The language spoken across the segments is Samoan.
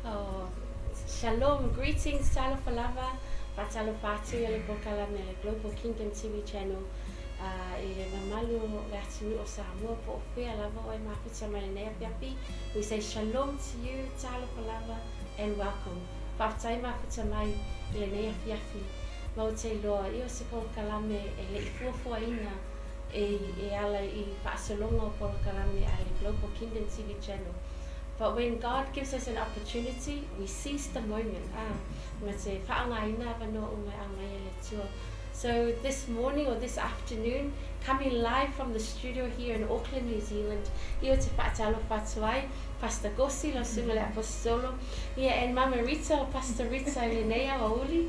Oh, shalom, greetings, talofa lava, faatalofa atu i le polokalame a le Global Kingdom TV Channel i le mamalu o le atunuu o Samoa po o fea lava o e mafuta mai lenei afiafi. We say shalom to you, talofa lava, and welcome. Faafetai mafuta mai i lenei afiafi. Ma ou te iloa, ia o se polokalame e le i fuafuaina e ala i faasologa o polokalame a le Global Kingdom TV Channel. But when God gives us an opportunity, we seize the moment. Ma te faaaogaina avanoa uma e aumai e le Atua. So this morning or this afternoon, coming live from the studio here in Auckland, New Zealand, ia ou te faatalofa atu ai, Pastor Kosi, lau susuga i le Aposetolo, ia and Mama Rita o Pastor Rita i lenei aoauli.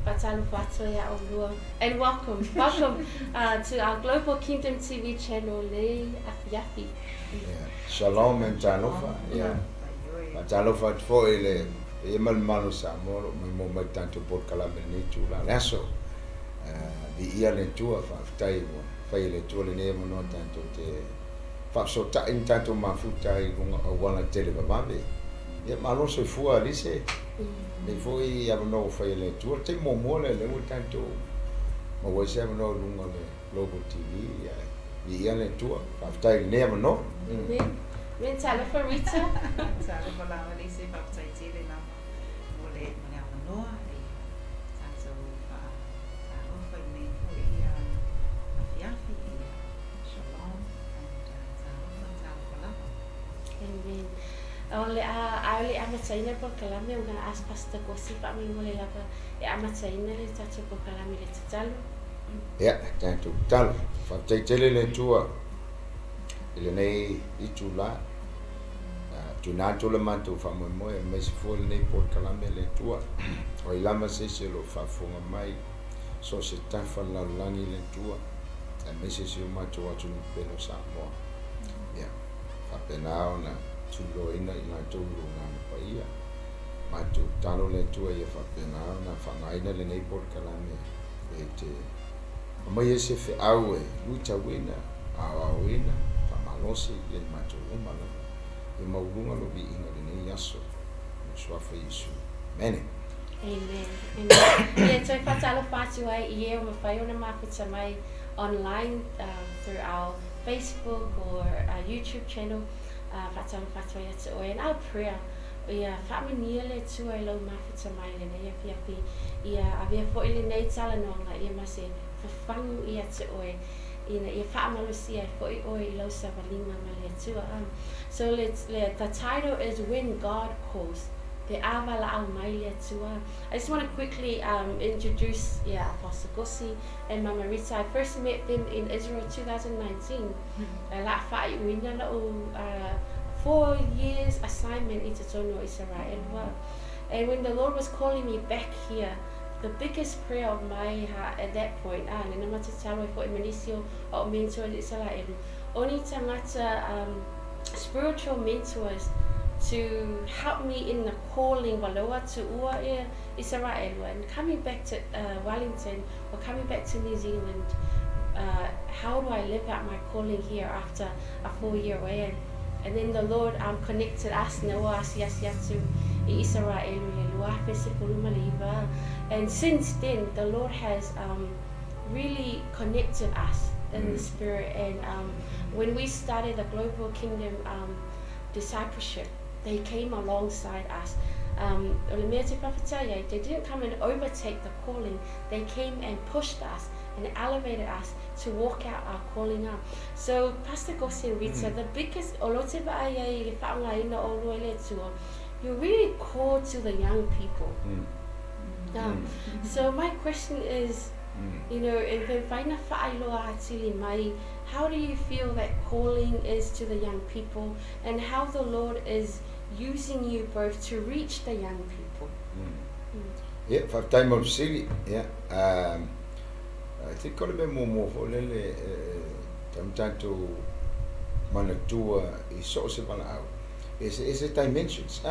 Faatalofa atu ai iā ʻolua. And welcome, welcome to our Global Kingdom TV channel lenei afiafi. Yeah. Shalom and talofa. Yeah. Faatalofa atu foi i le paia ma le mamalu o Samoa o lo o maimoa mai i le tatou polokalame i lenei itula o le aso. Viia le Atua, faafetai ua fai e le Atua lenei avanoa tatou te faafesootai ma tatou mafuta ai i luga o auala televavave. Ia, malo le soifua Alise, lenei foi avanoa ua fai e le Atua. O le taimi muamua lea lea ua tatou maua ai se avanoa i luga o le Global TV, ae viia le Atua, faafetai i lenei avanoa. Amen. Amen. Talofa Rita. Talofa lava Alise, faafetai tele lava mo le mo le avanoa e tatou faatalofa i lenei foi afiafi ia Shalom and talofa talofa lava. Amen. O le a a o le i amataina le polokalame, I'm gonna ask Pastor Kosi faamolemole lava e amataina le tatou polokalame i le tatalo. Ia, tatou tatalo. Faafetai tele le Atua i lenei itula. Tuuina atu le matou faamoemoe aemaise foi lenei polokalame le Atua. O ai lava se isi o lo o faafofoga mai so o se tafa o le lalolagi le Atua, aemaise si o matou atunuu pele o Samoa. Ia, faapena ona tuliloaina i latou i lou Agaga Paia. Matou tatalo le Atua ia faapena ona faaaogaina lenei polokalame e te aumai ai se feau e luitauina, aoaoina, faamalosi ia i matou uma lava. Ia maualuga lou viiga i lenei aso. I le Suafa o Iesu. Amene. Amen. Amen. Ia toe faatalofa atu ai i e ua mafai ona mafuta mai online through our Facebook or our YouTube channel. Faatalofa atu ai ia te oe. And our prayer, ia faamanuia le Atua i lou mafuta mai i lenei afiafi. Ia avea foi lenei talanoaga ia ma se fafagu ia te oe ina ia faamalosia ai foi oe i lau savaliga ma le Atua. So le, le, the title is When God Calls. Pe a valaau mai le Atua. I just want to quickly introduce, yeah, Apostle Kosi and Mama Rita. I first met them in Israel 2019. La faaiuina lau 4 years assignment i totonu o Israel. And when the Lord was calling me back here, the biggest prayer of my heart at that point, lena ma tatalo ai foi ma nisi o o mentor i Israel, o ni tagata spiritual mentors to help me in the calling ua tuua e Israel and coming back to Wellington or coming back to New Zealand, how do I live out my calling here after a 4 year away? And then the Lord connected us na ua asiasi atu i Israel i le 2019. And since then, the Lord has really connected us in the spirit. And when we started the Global Kingdom discipleship, they came alongside us. O le mea te faafetai ai, they didn't come and overtake the calling. They came and pushed us and elevated us to walk out our calling. So, Pastor Kosi and Rita, the biggest, o lo te vaai ai i le faaaogaina o oulua e le Atua, you're really called to the young people. So my question is, e mafai ona faailoa atili mai, how do you feel that calling is to the young people and how the Lord is using you both to reach the young people? Ia, faafetai mo le fesili. Ia, I think o le mea muamua foi lele talu tatou manatua i so o se valaau. Eseese dimensions.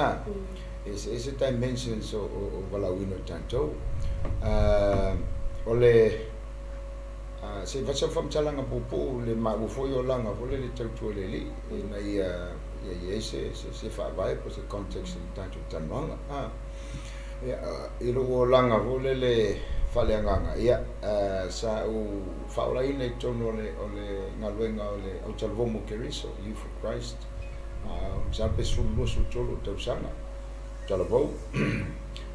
Eseese dimensions o valaauina o tatou. O le se i fai sau faamatalaga puupuu le maua foi o laga foi lele tautua i le Alii ina ia Ia i ai se faavae po o se context i le tatou talanoaga. Ia, i lou olaga foi lele faaleagaga, ia, sa ou faaolaina i totonu o le galuega o le Autalavou mo Keriso, Youth for Christ, masalo pe 12, 13 ou tausaga, talavou.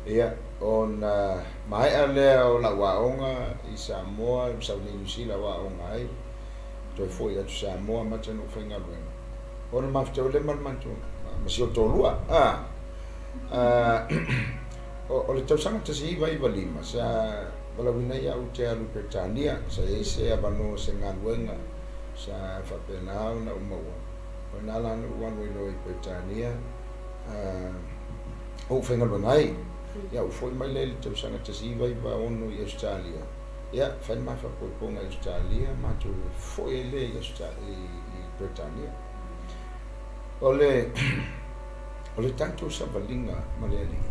Ia, ona maea lea o lau aoga i Samoa, sau nei Niu Sila o aoga ai, toe fo'i atu Samoa amata ona ou faigaluega. Ona mafutaua lea ma le matou ma si ou toalua. O le tausaga 1995 sa valaauina ai au ou te alu i Peretania, sa i ai se avanoa o se galuega sa faapena ona ou maua. O lena la na ou alu ai loa i Peretania ou faigaluega ai. Ia, ou fo'i mai lea i le tausaga 1996 i Ausetalia. Ia, fai le ma faapoipoga i Ausetalia, matou fo'i ai lea i Peretania. O le tatou savaliga ma le Alii,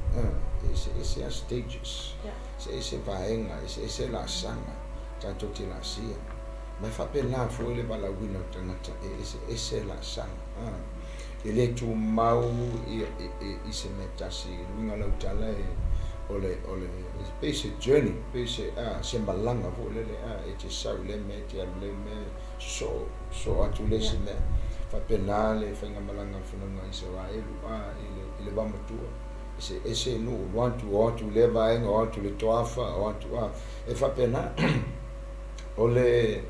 e eseese a stages, eseese vaega, eseese laasaga tatou te laasia. Ma e faapena foi le valaauina o tagata, e eseese laasaga. E le tumau i se mea tasi. I le uiga o lau tala e o le pei se journey, pei se malaga foi lele, e te sau i lea mea, e te alu lea mea, sosoo sosoo atu le isi mea. Faapena le faigamalaga a le fanauga Isaraelu i le vaomatua. Eseese nuu, alu atu, o atu i lea vaega, o atu i le toafa, o atu e faapena. O le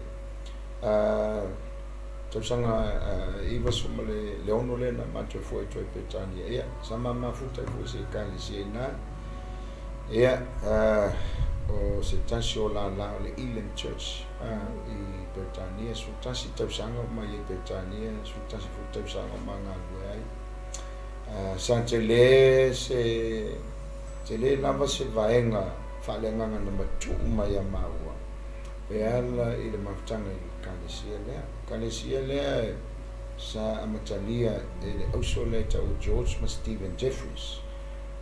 tausaga 96 lea na matou fo'i atu ai Peretania. Ia, sa ma mafuta ai foi se ekalesia i ina. Ia, o se tasi o lala o le Elim Church i Peretania, 11 tausaga o mai ai Peretania, 11 foi tausaga o ma galulue ai. Sa tele se tele lava se vaega faaleagaga na matuu mai ia maua e ala i le mafutaga i le ekalesia lea. Ekalesia lea sa amatalia e le auso lea e tau o George ma Stephen Jeffreys.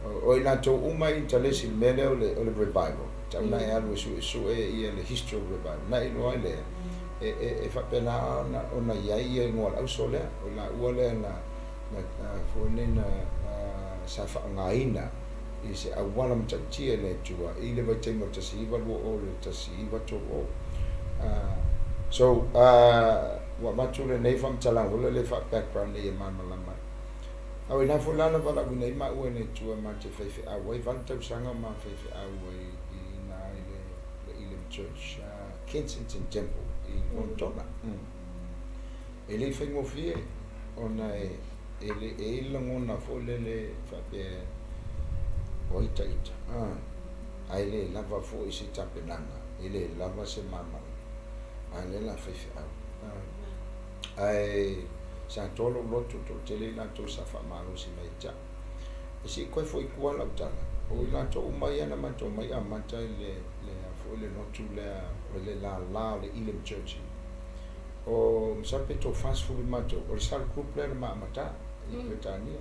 O i latou uma i interest i le mea lea o le revival. Tau na e alu e suesue ia le history of revival. Na iloa ai lea, e faapena ona i ai ia igoa o le auso lea. O laua lea na foi nei na sa faaaogaina i se auala matautia le Atua i le vaitaimi o le 1920 le 1930. So, ua avatu lenei faamatalaga foi lele faa-background nei e malamalama ai. A o ina foi la na valaauina ai maua e le Atua ma te faifeau ai, 8 tausaga ma faifeau ai i ina i le Elim Church, Kensington Temple i Lonetona. E le i faigofie ona e le e i le lagona foi lele faapea o ai taita, ae le lava foi se tapenaga, e le lava se malamalama, a lea la faifeau. Ae sa toa lou loto, toatele i latou sa faamalosi mai ia te au. E se i koe fo'i tua lau tala, o i latou uma ia na matou mai amata i le foi le lotu lea o le lala o le Elim Church. O masalo pe 40 matou, o le cell group lea na ma amata i Peretania.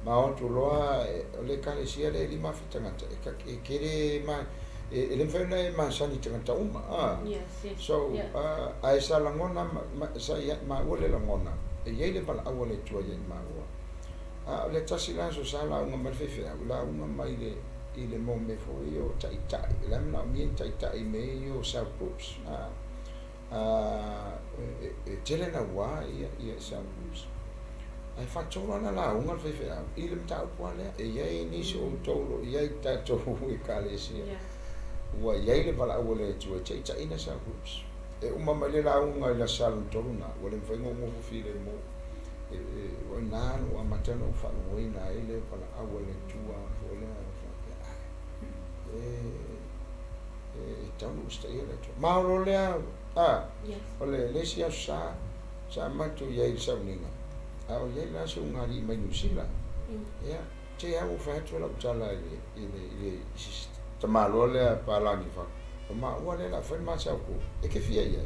Ma o atu loa o le ekalesia lea e 5,000 tagata, e tele ma e le mafai ona e masani i tagata uma. So, ae sa lagona sa maua le lagona, e i ai le valaau a le Atua ia i maua. A o le tasi la aso sa lauga mai le faifeau, lauga mai i le mea foi o taitai. O le a manaomia ni taitai i mea ia o cell groups. E tele naua ia cell groups. Ae faatolu ana lauga le faifeau i le mataupu lava lea. E i ai nisi o outou o lo o i ai tatou ekalesia. Ua i ai le valaau a le Atua e taitaiina cell groups. E uma mai le lauga i le aso lona tolu na, ua le mafai ona ou nofo filemu. O ina na ua amata ona ou faalogoina ai le valaau a le Atua foi lea faapea, e tatau ona usitaia le Atua. Ma o lea, o le isi aso sa matou i ai i le sauniga, a o i ai la se ugalii mai Niu Sila. Ia, te au ua fai atu lau tala i le tamaloa lea palagi fa. O maua lea la fai le masau ku. E ke fia ia.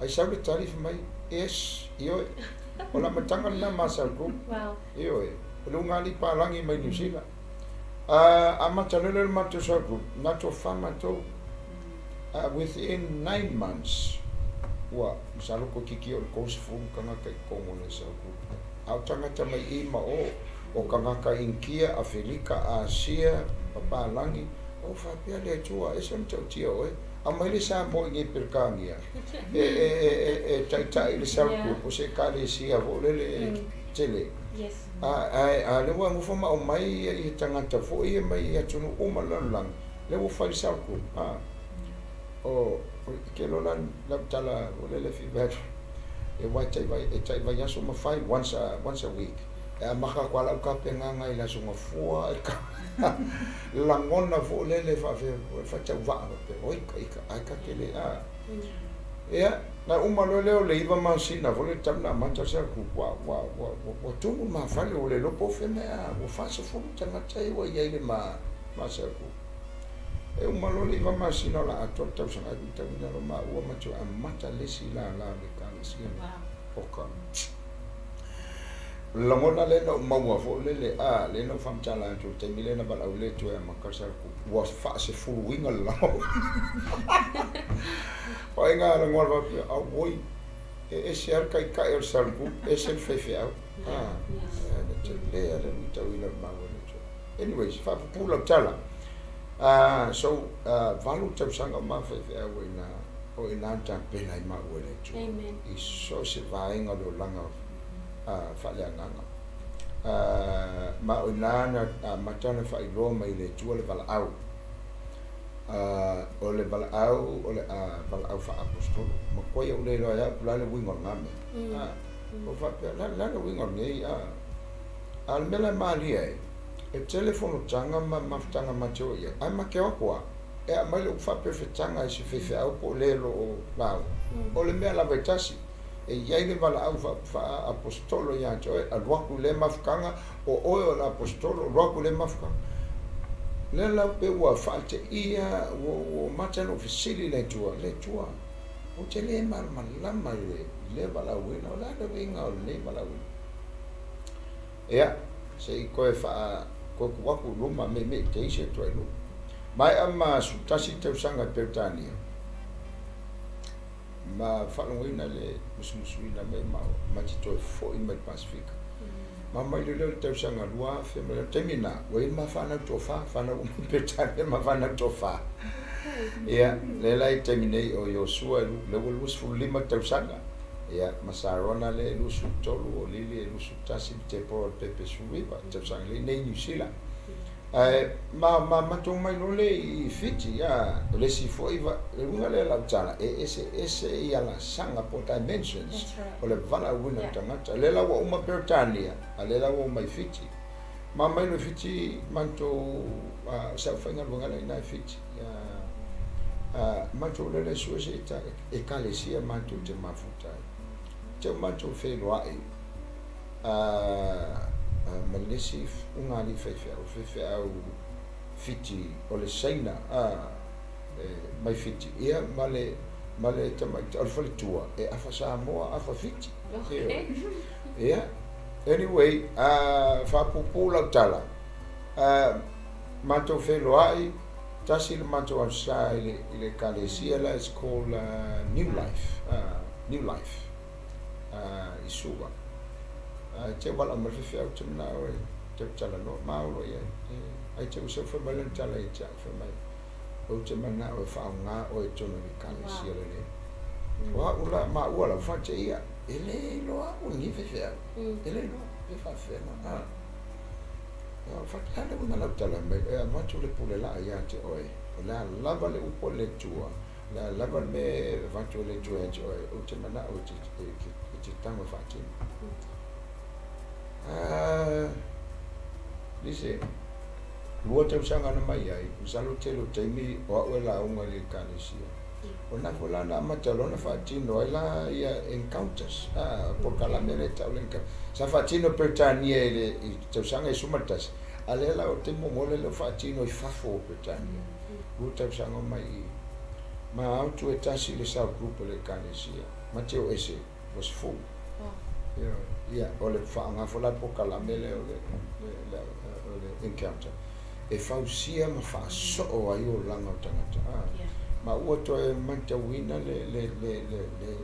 Ai sau le tali fai mai, yes, ioe. O la amataga lena ma cell group. Ioe. O le ugalii palagi mai Niu Sila. Amata lele le matou cell group, na tofa matou. Within 9 months, Ua masalo ko kiki o le 30 tagata i totonu o le cell group. A o tagata mai i ma o, o tagata Initia, Afelika, Asia, papalagi, o faapea le Atua, ese le matautia o oe. Aumai le Samoa i inei i Peretania e taitai i le cell group o se ekalesia foi lele tele. Ae a lea ua nofo ma aumai ia tagata foi ia mai atunuu uma o le lalolagi, lea ua fai le cell group. O ke iloa la lau tala foi lele e fia atu, e aua e tai vaiaso ma fai once a week. E amata atu lava lau tapenaga i le Aso Gafua, lagona foi lele faapea faatauvaa faapea, oi ika ae ta te le a. Ia, na uma loa lea o le 9 masina foi lele talu ona amata le cell group, ua tumu le ma fale, ua le iloa po o fea mea, ua 40 tagata ia ua i ai i le ma cell group. E uma loa le 9 masina o le a atoa le tausaga, ai luitauina loa maua ma toe amata le isi lala o le ekalesia lea. Oka. Lagona lea na ou maua foi lele, a, lea na ou faamatala atu i le taimi lea na valaau le Atua e amata le cell group, ua faasefuluina le lago. Faiga lagona faapea, auoi, e ese lava le taitai o le cell group, ese le faifeau. A, na tele lava le luitauina o le maua e le Atua. Anyways, faapupuu lau tala. So, 8 tausaga o ma faifeau o ina, o ina na tapena ai maua e le Atua. I so o se vaega o le olaga faaleagaga. Ma o ina na amata ona faailoa mai e le Atua le valaau. O le valaau o le valaau faaapostolo. Matua ia ou le iloa ai au po o le a le uiga o lena mea. O faapea, o le a le uiga o lenei, a o le mea la e malie ai, e tele fonotaga ma mafutaga ma te o i ai, ae ma te o atu lava, e aumai le upu faaperefetaga i se faifeau po o le o lo o lauga. O le mea lava e tasi, e i ai le valaau faaapostolo ia te oe, alu atu i lea mafutaga, o oe o le apostolo, alu atu i lea mafutaga. Lea la pe ua faateia, ua mata na ou fesili i le Atua, le Atua, ou te le malamalama i le valaauina, o le a le uiga o lenei valaauina. Ia, se i toe tuu atu i luma, me i te isi atu ai luma. Maea ma 11 tausaga i Peretania, ma faalogoina le musumusuina mai ma te toe foi mai le Pasifika. Ma mai le leo le tausaga 2000 ma le taimi na, ua i ai ma whanau tofa, whanau uma i Peretania ma whanau tofa. Ia, le la i taimi nei o Iosua le ua 25 tausaga. Ia, ma Sarona le 23, o Lili e 21, ma Tepora o le pepe 19, tausaga le nei New Zealand. Ae, ma matou mai loa le i Fiti, ia, o le isi foi, le uiga lea lau tala, e ese ese i alasaga po dimensions, o le valaauina o tagata. Le la ua uma Peretania, a le la ua uma i Fiti. Ma mai loa i Fiti, matou saofaigaluega la ina i Fiti. Matou lele sue se ekalesia matou te mafuta ai. Te o matou whenua ma le isi ugali faifeau, faifeau Fiti o le Saina mai Fiti. Ia ma le tamaiti o le faletua e afa Samoa afa Fiti. Ia, anyway, faapuupuu lau tala. Matou whenua tasi le matou aso i le ekalesia la, it's called New Life, New Life, i Suva. Te wala mai faifeau te manao e te tala noa, maolo ia, ai te usau whai mai lana tala i te au whai mai. O te manao e whaonga o e tonu i ekalesia le le. O au la, ma ua lau whate ia, e le iloa au ni faifeau, e le iloa, e whaafena. Whate le una lau tala mai, e avatu le pule laa ia te oe, o lea lava le upo le tua, lea lava me avatu le tua ia te oe, o te manao e te tango whaatino. Lise, lua tausaga na mai ai, masalo tele o taimi o au e lauga i le ekalesia. O na foi la na amata loa na faatino ai la ia encounters, polokalame lea e tau le encounter. Sa faatino Peretania i le tausaga e 11, a lea la o te muamua lea o faatino i fafo o Peretania. Lua tausaga o mai i. Ma autu e tasi le cell group o le ekalesia, ma te o ese, was full. Ia, o le whaangafo la polokalame lea o le encounter. E fausia ma whaasoo ai o langa o tangata. Ma ua toe matauina le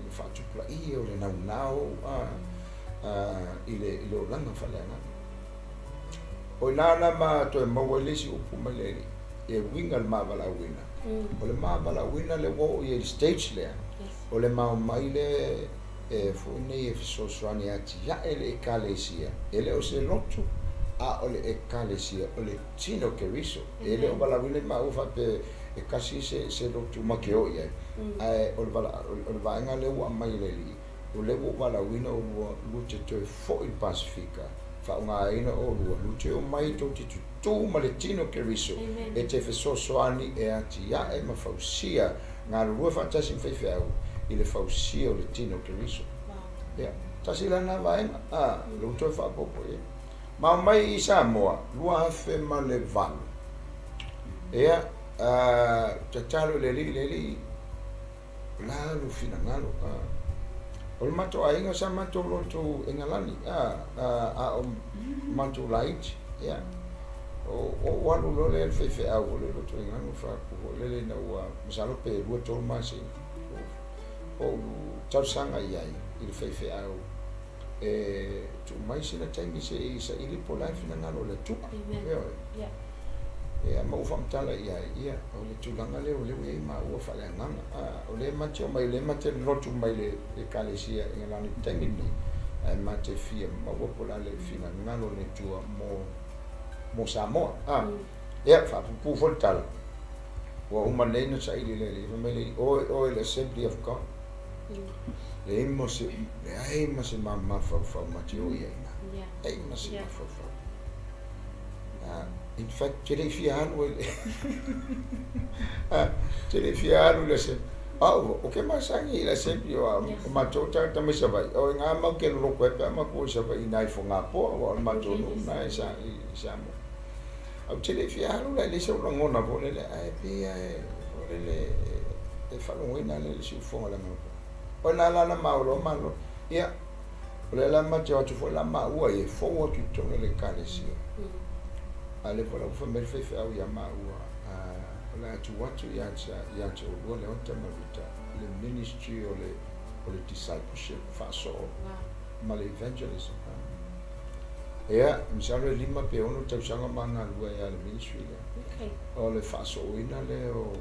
faatupulaia o le naunau i le olaga faaleagaga. O ina la ma toe maua ai le isi upu mai le Alii e uiga i le mavalauina. O le mavalauina le ua oo i ai i le stage lea, o le maomai lea e foi nei e fesoasoani e atiae le Ekalesia. E le o se lotu, a o le Ekalesia, o le tino o Keriso. E le o valaauina i maua faapea e kasi se lotu ma ke o i ai. Ae o le vaega lea ua aumai e le Alii, o lea ua ou valaauina oulua lua te toe foi i le Pasefika, faaaogaina oulua, lua te omai tou te tutū ma le tino o Keriso, e te fesoasoani e atiae ma fausia galulue faatasi ma faifeau i le fausia o le tino o Keriso. Ia, tasi la lena vaega, lea ua toe faaopoopo i ai. Ma omai i Samoa, 2008. Ia, tatalo i le Alii, le Alii, o le a lou finagalo? O le matou aiga sa matou lotu Engalani, a o matou laiti. Ia, o ou alu loa lea i le faifeau o le lotu Engalani, ua faaku foi lele ina ua masalo pe 2-3 masina o ou talosaga i ai i le faifeau e tuu mai sina taimi se i saili po o le a le finagalo o le Atua. Ioe. Ia, ma ou faamatala i ai, ia, o le tulaga lea o lea ua i ai maua faaleagaga. O lea ma te omai, o lea ma te lotu mai le Ekalesia Engalani i le taimi lenei, ae ma te fia maua po o le a le finagalo o le Atua mo Samoa. Ia, faapuupuu foi le tala. Ua uma nei na saili i le Alii, fai mai le Alii, oe oe le Assembly of God. Leai ma se, leai ma se mafaufau ma te o i ai ina. Leai ma se mafaufau. In fact, te le i fia alu ai le te le i fia alu i le Assembly. Au, o ke masani i le Assembly o o matou tagata mai Savaii, o i ngā mau ke loloko ai pe a matou o i Savaii i nai Fogapoa, aua o le matou nuu lena i Samoa. Au te le i fia alu la e leai sau lagona foi lele, ae pei lava e foi lele e faalogoina lea i le siufofoga o le agaga. O ina la na maolo malo. Ia, o lea la ma te o atu foi la maua i e fou atu i totonu o le Ekalesia. A o lea foi la ua fai mai le faifeau ia maua, o le a tuu atu ia te oulua Leota ma Rita le ministry o le discipleship faasoo ma le evangelism. Ia, masalo e 5 pe 6 tausaga ma galulue ai le ministry lea. O le faasooina lea o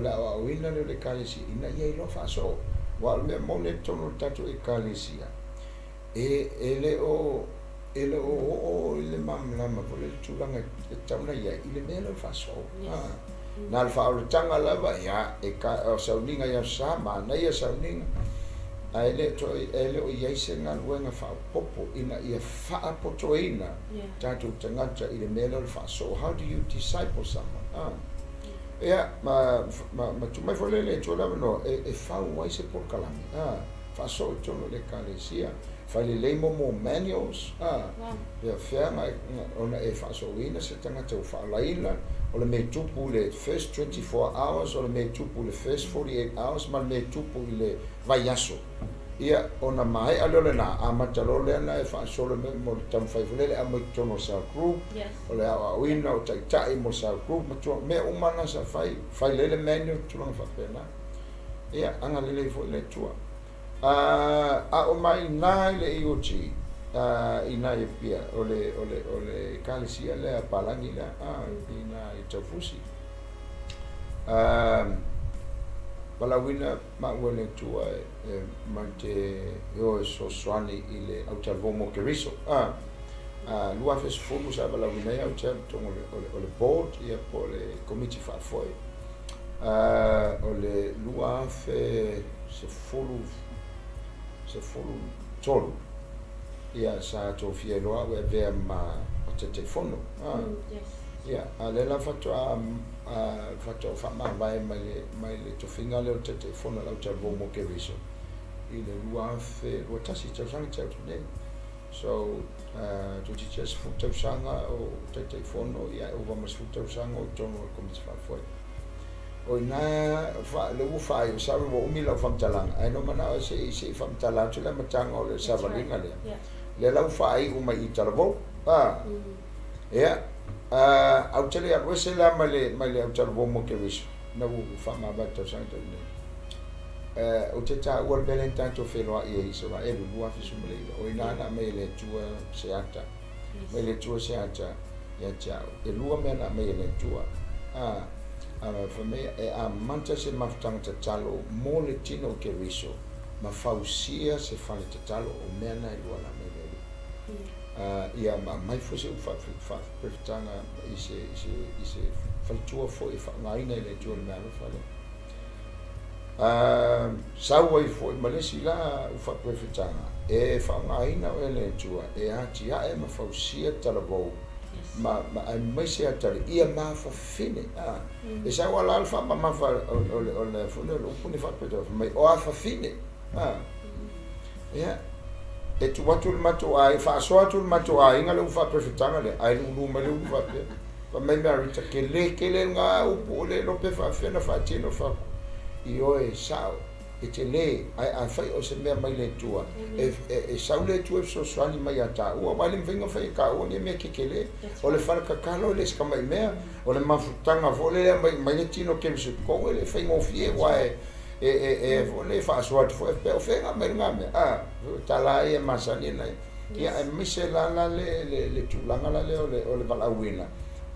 le aoaoina lea o le Ekalesia ina ia iloa faasoo. Aua o le mea moni i totonu o le tatou Ekalesia, e le o oo i le malamalama foi le tulaga e tatau ona i ai i le mea lea o le faasoo. Na o le faaolataga lava, ia, o sauniga i aso sa, manaia sauniga, ae le o i ai se galuega faaopoopo ina ia faapotoina tatou tagata i le mea lea o le faasoo. How do you disciple someone? Ia, ma tumai foi lele e tua le avanoa e fau ai se polokalame faasoo i totonu o le Ekalesia, fai lelei mo manuals, pea feaga ona e faasooina se tagata ua faalaina, o le mea tupu i le first 24 hours, o le mea tupu i le first 48 hours, ma le mea tupu i le vaiaso. Ia, ona maea lea o lena, amata loa lea na e faasolo mai mo le taumafai foi lele aumai i totonu o cell group, o le aoaoina o taitai mo cell group, ma tua, mea uma na sa fai, fai lele manual, tulaga faapena. Ia, agalelei foi le Atua. A o mai ina i le EOG, ina i Apia, o le Ekalesia lea, Palagi lea, ina i Taufusi. Valaauina maua le Atua e ma te o e fesoasoani i le autalavou mo Keriso. 2010 sa valaauina ai au totonu o le board, ia po o le komiti faafoe. O le 2013, ia sa tofia loa au e avea ma Taitaifono. Ia, a lea la faatoa faamavae mai le tofiga lea o le Taitaifono o le autalavou mo Keriso i le 2021 tausaga te atu nei. So, toeitiiti lava 10 tausaga o Taitaifono, ia e ova ma 10 tausaga o totonu o le komiti faafoe. O ina le ua faaiu, sorry ua umi lau faamatalaga, ae no manao se i faamatala atu le amataga o le savaliga lea. Lea la ua faaiu mai i Talavou. Ia, au te le alu ese la mai le autalavou mo Keriso. Na ua faamavae i le tausaga talu nei. Ou te taua le mea lea na tatou feiloai ai i Isaraelu 2019, o i ina na aumai e le Atua se ata, mai le Atua se ata ia te au. E lua mea na aumai e le Atua. A, a fai mai e amata se mafutaga tatalo mo le tino o Keriso ma fausia se fale tatalo, o mea na e lua na aumai e le Alii. Ia ma aumai foi se upu faaperefetaga i se, i se, i se faletua foi e faaaogaina e le Atua i le meaalofa lea. Sau ai foi ma le isi la upu faaperefetaga, e faaaogaina oe e le Atua e atiae ma fausia talavou ma, ma aemaise atalii ia mafafine. E sau lava la le faamamafa o le, o le, o le upu ni faaperefetaga, fai mai o afafine. Ia, e tuu atu le matou aiga, faasoa atu le matou aiga le upu faaperefetaga lea, ae lulu mai le upu faapea. Fai mai Marita, kele tele lena upu o le iloa pe faapefea ona faatino faaku. Ioe, e sao, e tele, ae afai o se mea mai le Atua, e sau le Atua e fesoasoani mai ia taua, aua e le mafai ona fai e taua nei mea tetele. O le fale tatalo e le o se tamai mea, o le mafutaga foi lea mai, mai le tino Keriso i totonu e le faigofie, aua e e foi lea faasoa atu foi faapea o fea mai lena mea, a tala ai e masani na ia, aemaise la la le tulaga la lea o le valaauina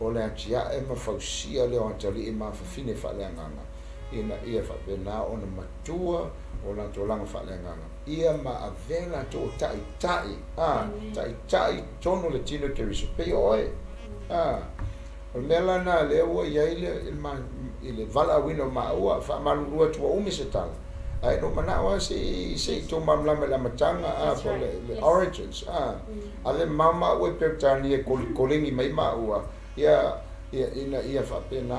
o le atiae ma fausia lea o atalii ma afafine faaleagaga ina ia faapena ona matua o latou laga faaleagaga ia ma avea latou o taitai, a taitai tonu le tino Keriso pei o oe. A o le mea la na lea ua i ai le i le valaauina o maua, faamalulu atu ua umi se tala, ae no manao lava se i tou malamalama i le amataga, a po le origins. A ave mamao maua i Peretania e kolikolegi mai maua ia ia ina ia faapena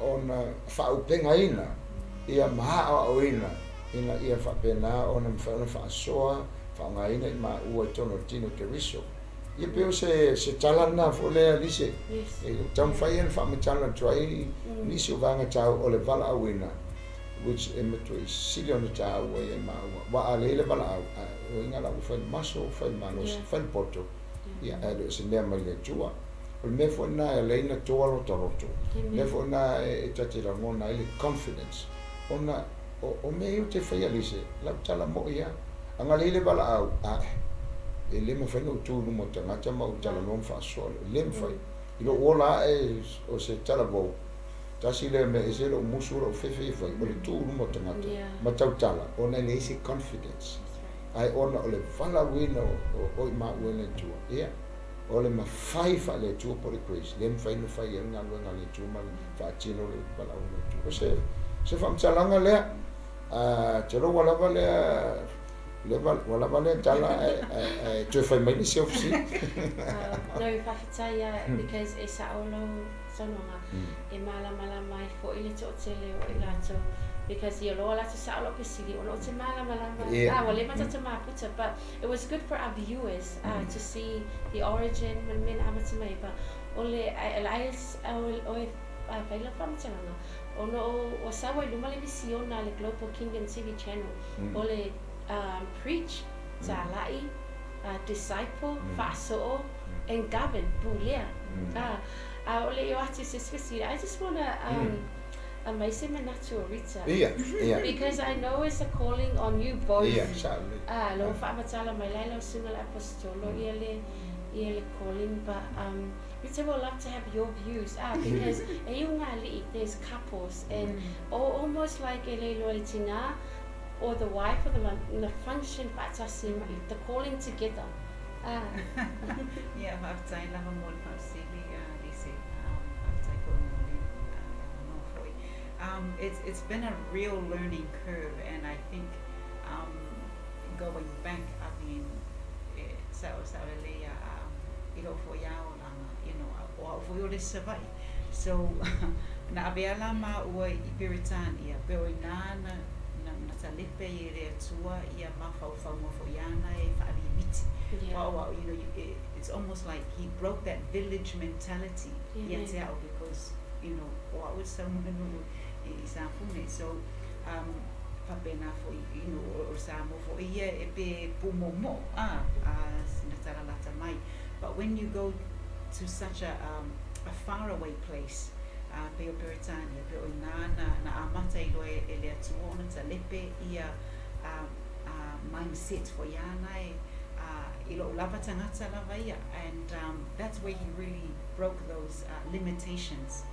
ona faaupegaina ia ma aoaoina ina ia faapena ona mafai ona faasoa faaaogaina i maua i totonu o le tino Keriso. Ia pei o se tala lena foi lea Lise e taumafai ai ona faamatala atu ai nisi o vaega taua o le valaauina, which e matuai sili ona taua ia maua. Aua a leai le valaau, o iga la ua fai le maso, fai le malosi, fai le poto, ia ae le o se mea mai le Atua. O le mea foi lena e ala ai ona toa lota loto, mea foi lena e ta te lagona ai le confidence, ona o mea ia ou te faia Lise, lau tala mo'i lava, a na leai le valaau, ae e le mafai ona ou tu i luma o tagata ma ou talanoa ma faasoa, e le mafai. I lou ola ae o se talavou, tasi lea mea e ese lou musu lou fefe e fai, o le tu i luma o tagata ma tautala, ona e leai se confidence. Ae ona o le valaauina o i maua e le Atua, ia, o le mafai faale Atua po o le grace, le mafai ona fai ai le galuega a le Atua ma le faatino le valaauina o le Atua. O se faamatalaga lea, te lou ua lava lea, ua lava lea tala, ae toe fai mai nisi au fesili. No, faafetai because e sa'o lou saunoaga e malamalama ai foi le toatele o i latou, because ia loa latou sa'o la'u fesili ona o te malamalama ua leva tatou mafuta, but it was good for our viewers to see the origin ma le mea na amata mai, but o le ai o e fai lau faamatalaga ona ua sau ai luma le misiona le Global Kingdom TV channel o le preach, tala'i, disciple, faaso'o, and govern, pulea. O le o atu se fesili, I just wanna aumai se manatu o Rita. Ia, ia. Because I know it's a calling on you both. Ia, sa'o. Lo faamatala mai lai lau susuga le aposetolo ia le calling, but Rita will love to have your views, because e iuga ali'i, there's couples and almost like e le iloa le tinā or the wife or the man na function fa'atasi ma the calling together. Ia, faafetai lava mo le faafesili, Lise. Faafetai foi mo le avanoa foi. It's been a real learning curve, and I think going back, I mean, sa'o sa'o lelei i lou foi aolaga, o a'u foi o le Sava'i. So, na avea la maua i Peretania, pe o ina na talepe i le Atua ia mafaufauga foi ana e faalimiti. Wow, it's almost like he broke that village mentality ia te a'u because, o a'u e saumanuu i Safune. So, faapena foi, o Samoa foi ia e pe pumomo'o a sina talalata mai. But when you go to such a faraway place, Pei o Peretania, pe o i nā na amata i loa e le Atua ona talepe ia mindset fo ia ana e i lo lava tangata lava ia. And that's where he really broke those limitations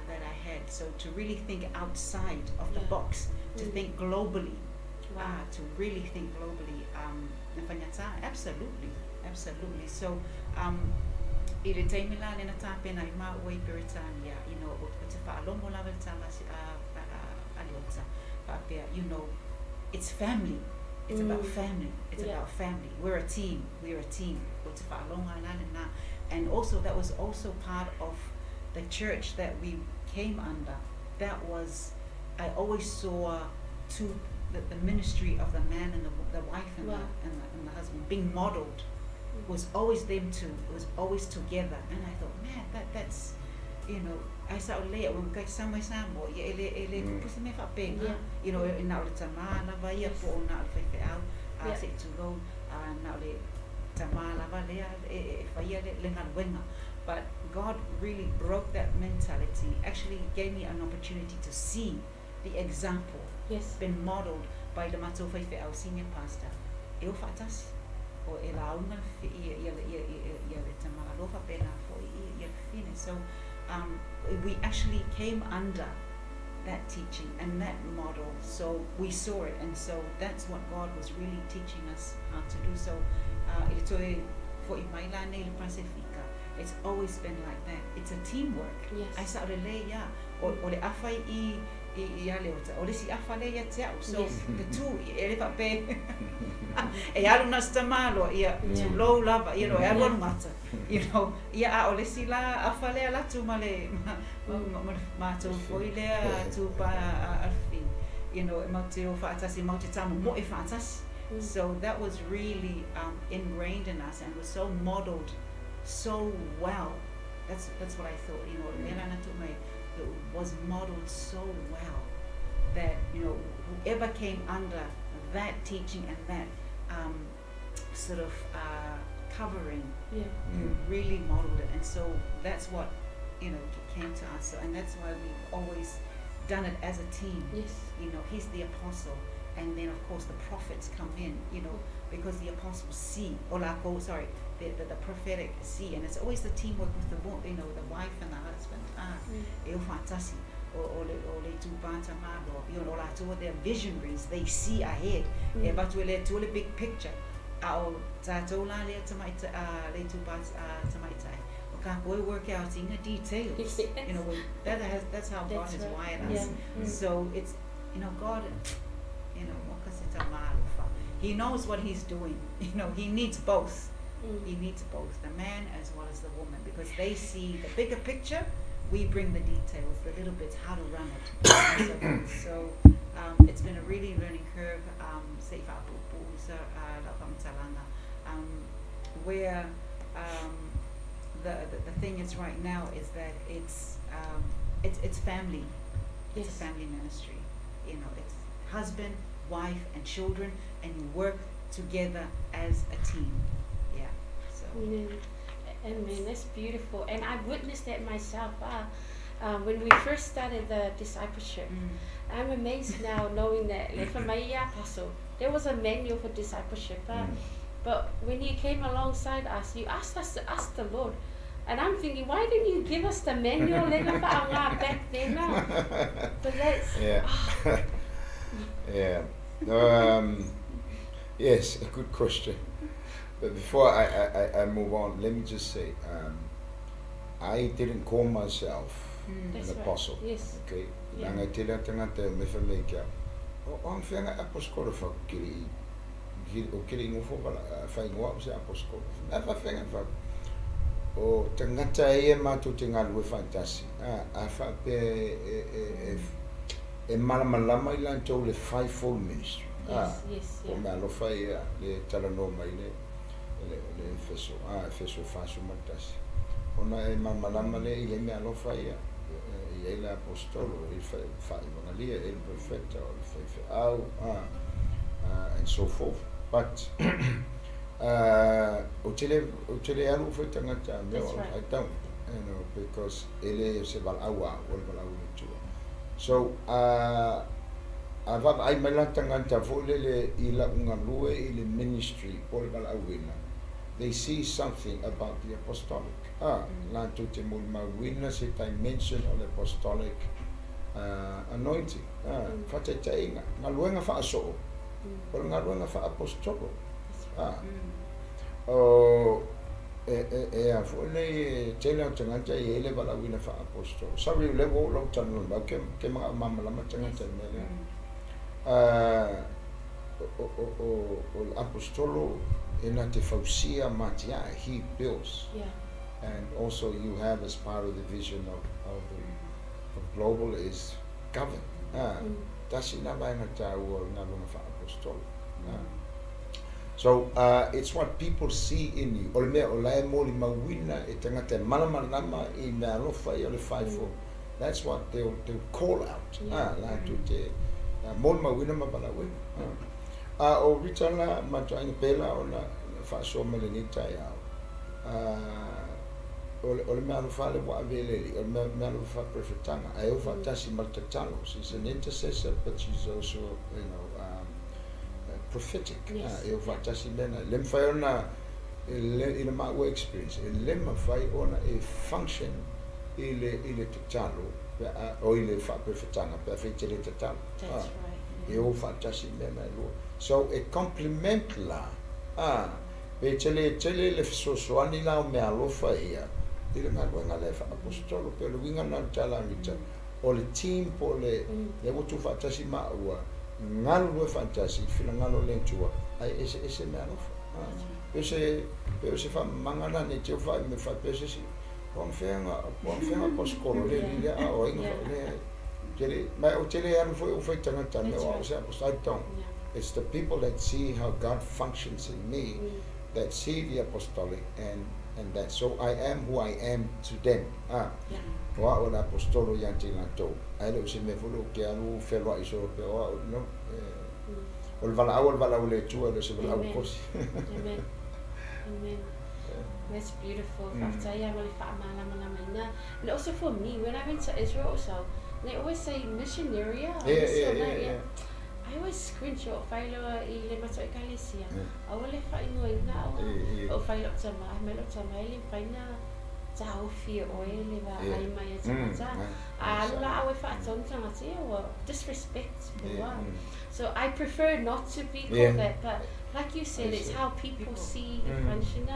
that I had. So to really think outside of the box, to think globally. Wow. To really think globally. Na whangata, absolutely, absolutely. So, i le taimi la lena tāpena i maua i Peretania, you know, o te whaalongo lava le tala a Leota, whaapea, you know, it's family. It's about family. It's about family. We're a team. We're a team. O te whaalonga la lena. And also, that was also part of the church that we came under. That was, I always saw two, the ministry of the man and the wife and, the husband being modeled. Was always them two. It was always together. And I thought, man, that's, you know, I saw lea when kai samai samo ia ele ele kupusa me whapenga, you know, na o le tama lava ia po o na o le whaiwheau, a se tulou, na o le tama lava lea e whaia le ngaluenga. But God really broke that mentality, actually gave me an opportunity to see the example been modeled by le matou whaiwheau senior pastor. E o whaatasi. O e launga ia le tama alofa pena fo ia le fine. So we actually came under that teaching and that model. So we saw it, and so that's what God was really teaching us how to do. So i toe fo i mai la nei le Pasifika, it's always been like that. It's a teamwork. Yes. Ai sa o le le ia, o le awhai i ia le ota, o le si awha le ia te au. So the two, e le whape, e alu na stamalo, ia tulou lava, you know, e alu alu mata, you know, ia a o le si la awha lea latu ma le, ma tau foi lea tu pa alfi, you know, e mau te o whaatasi, mau te tamu mo e whaatasi. So that was really ingrained in us and was so modeled so well. That's what I thought, you know, it was modeled so well that, you know, whoever came under that teaching and that sort of covering, you really modeled it. And so that's what, you know, came to us. So, and that's why we've always done it as a team. Yes. You know, he's the apostle. And then, of course, the prophets come in, you know, because the apostles see, or the prophetic see, and it's always the teamwork with the, you know, the wife and the husband. E o whaatasi, o le tūpāta malo, you know, lātua, they're visionaries, they see ahead. E batu e le tua le big picture. A o tātou la lea tamaita, le tūpāta tamaitai. O ka koe work out in the details. Yes. You know, that's how God has wired us. Yeah. So it's, you know, God, you know, he knows what he's doing. You know, he needs both. He needs both, the man as well as the woman, because they see the bigger picture. We bring the details, the little bits, how to run it. And so it's been a really learning curve. Where the thing is right now is that it's family. It's a family ministry. You know, it's husband, wife, and children, and you work together as a team. Yeah. So. Amen. Amen. That's beautiful, and I've witnessed that myself. When we first started the discipleship, I'm amazed now knowing that there was a manual for discipleship, but when you came alongside us, you asked us to ask the Lord. And I'm thinking, why didn't you give us the manual back then? But that's... Yeah. Yeah. Yes, a good question. But before I move on, let me just say, I didn't call myself an apostle. Right. Yes. Okay. Yeah. Langa tele tangata me whamei o ang whenga apostolo whakiri o kiri ngofo wala whaingoa o se apostolo. Na whawhenga whak o tangata e mātou te ngalue whaatasi. A whape e malamalama i lantou le fivefold ministry. Yes, yes, yeah. O mea alofa ia le talanoa mai le Efeso, Efeso whasu matasi. Ona e malamalama le i le mea alofa ia, i e le apostolo, i whaevangalia, e le profeta, o le whaiwheau, and so forth. But, o tele alu whai tangata, mea o I don't. You know, because e le o se valaau a au, o le valaau a le Atua. So, a vaavaai mai la tagata foi lele i lau galue i le ministry po o le valaauina, they see something about the apostolic. Latou te molimauina se dimension o le apostolic anointing. Faataitaiga, galuega faasoo, o le galuega faaapostolo. O e a foi nei e tele o tagata e i ai le valaauina faaapostolo. Sorry, o lea ua oo lau talanoa mai, ou te manao malamalama tagata i le mea lea. O le apostolo e na te fausia ma atiae, he builds. And also you have as part of the vision of global is govern. Tasi na vaega taua o le galuega faaapostolo. So it's what people see in you. O le mea o la e molimauina e tagata e malamalama i mea alofa ia o le fivefold. That's what they'll call out. Latou te molimauina ma valaauina. A o Rita la ma toaiga pela ona faasoa mai lenei taeao. O le mea alofa le ua ave e le Alii, o le mea alofa faaperefetaga, ae o faatasi ma le tatalo. She's an intercessor, but she's also, prophetic. E o faatasi mea na. Le mafai ona, i le maua experience, e le mafai ona e function i le tatalo, o i le faaperefetaga, pe afai te le tatalo. That's right. E o faatasi mea na e lua. So e complement la, pe tele tele le fesoasoani la o mea alofa ia, i le galuega lea faaapostolo, pe o le uiga na o le tala a Rita. O le team po o le, le ua tuufaatasi maua, galulue faatasi i finagalo o le Atua, ae eseese mea alofa. Pe o se faamamaga la nei te o faai me faapea se isi, po o ona feaga pasikolo le li lea a o aiga le tele, ma o tele alu foi o fai tagata me o se apostolo, I don't. It's the people that see how God functions in me, that see the apostolic and that. So I am who I am to them. O au le apostolo ia te latou. Ae le o se mea foi lea ou te alu feloai solo pe o au, no. O le valaau o le valaau le Atua, le o se valaau kosi. Amen. Amen. That's beautiful. Faafetai ma le faamalamalamaina. And also for me, when I went to Israel also, they always say missionary. I always scrunch o whailoa i le matou ekalesia. Aua le faaigoaina au. O whailo tama, mai lo tama e le whaina tāofi e oe le vaai mai e tagata. A alu la au e whaatonu tagata ia ua disrespect ua. So I prefer not to be called that, but like you said, I it's see. how people see you function.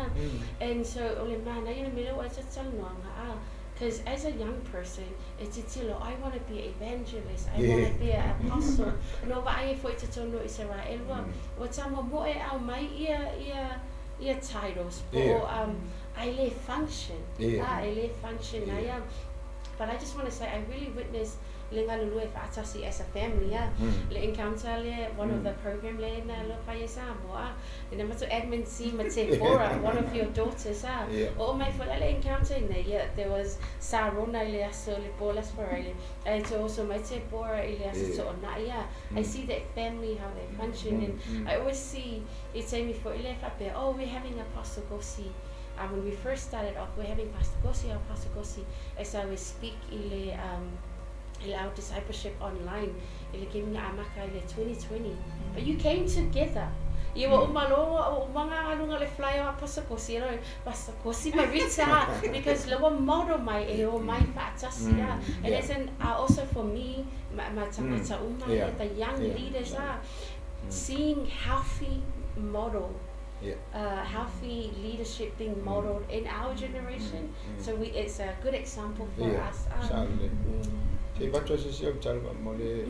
And so o le mana ia le mea ua talanoaga a because as a young person, it's tilo, I want to be an evangelist, I want to be an apostle. No vaai e foi te tonu Israel ua, ua tama mo e au mai ia titles po ai le function. Ah, e le function ai. But I just want to say I really witnessed le galulue faatasi as a family, ah. Le encounter le one of the program le na lo fa Samoa. Le na matou admin si ma te Bora, one of your daughters, ah. O mai fo le encounter na yeah, there was Sarona le aso le bola sparele. And to also mai te Bora i le aso to ona yeah. I see that family, how they function, and I always see it's me for ile fape, oh, we're having Apostle Gosi. When we first started off, we're having Pastor Gosi, Apostle Gosi, as I would speak ile ile our discipleship online, ile kimi nga amaka ile 2020. But you came together. Ia ua uma loa, ua uma ngā alunga le flyer Apostle Gosi, Pastor Gosi Marita, because le ua model mai e o mai whaatasi, And it's an, also for me, ma tangata uma, the young leaders, seeing healthy model, healthy leadership being modeled in our generation. So it's a good example for us. Sa le. Te vato se se o talva mo le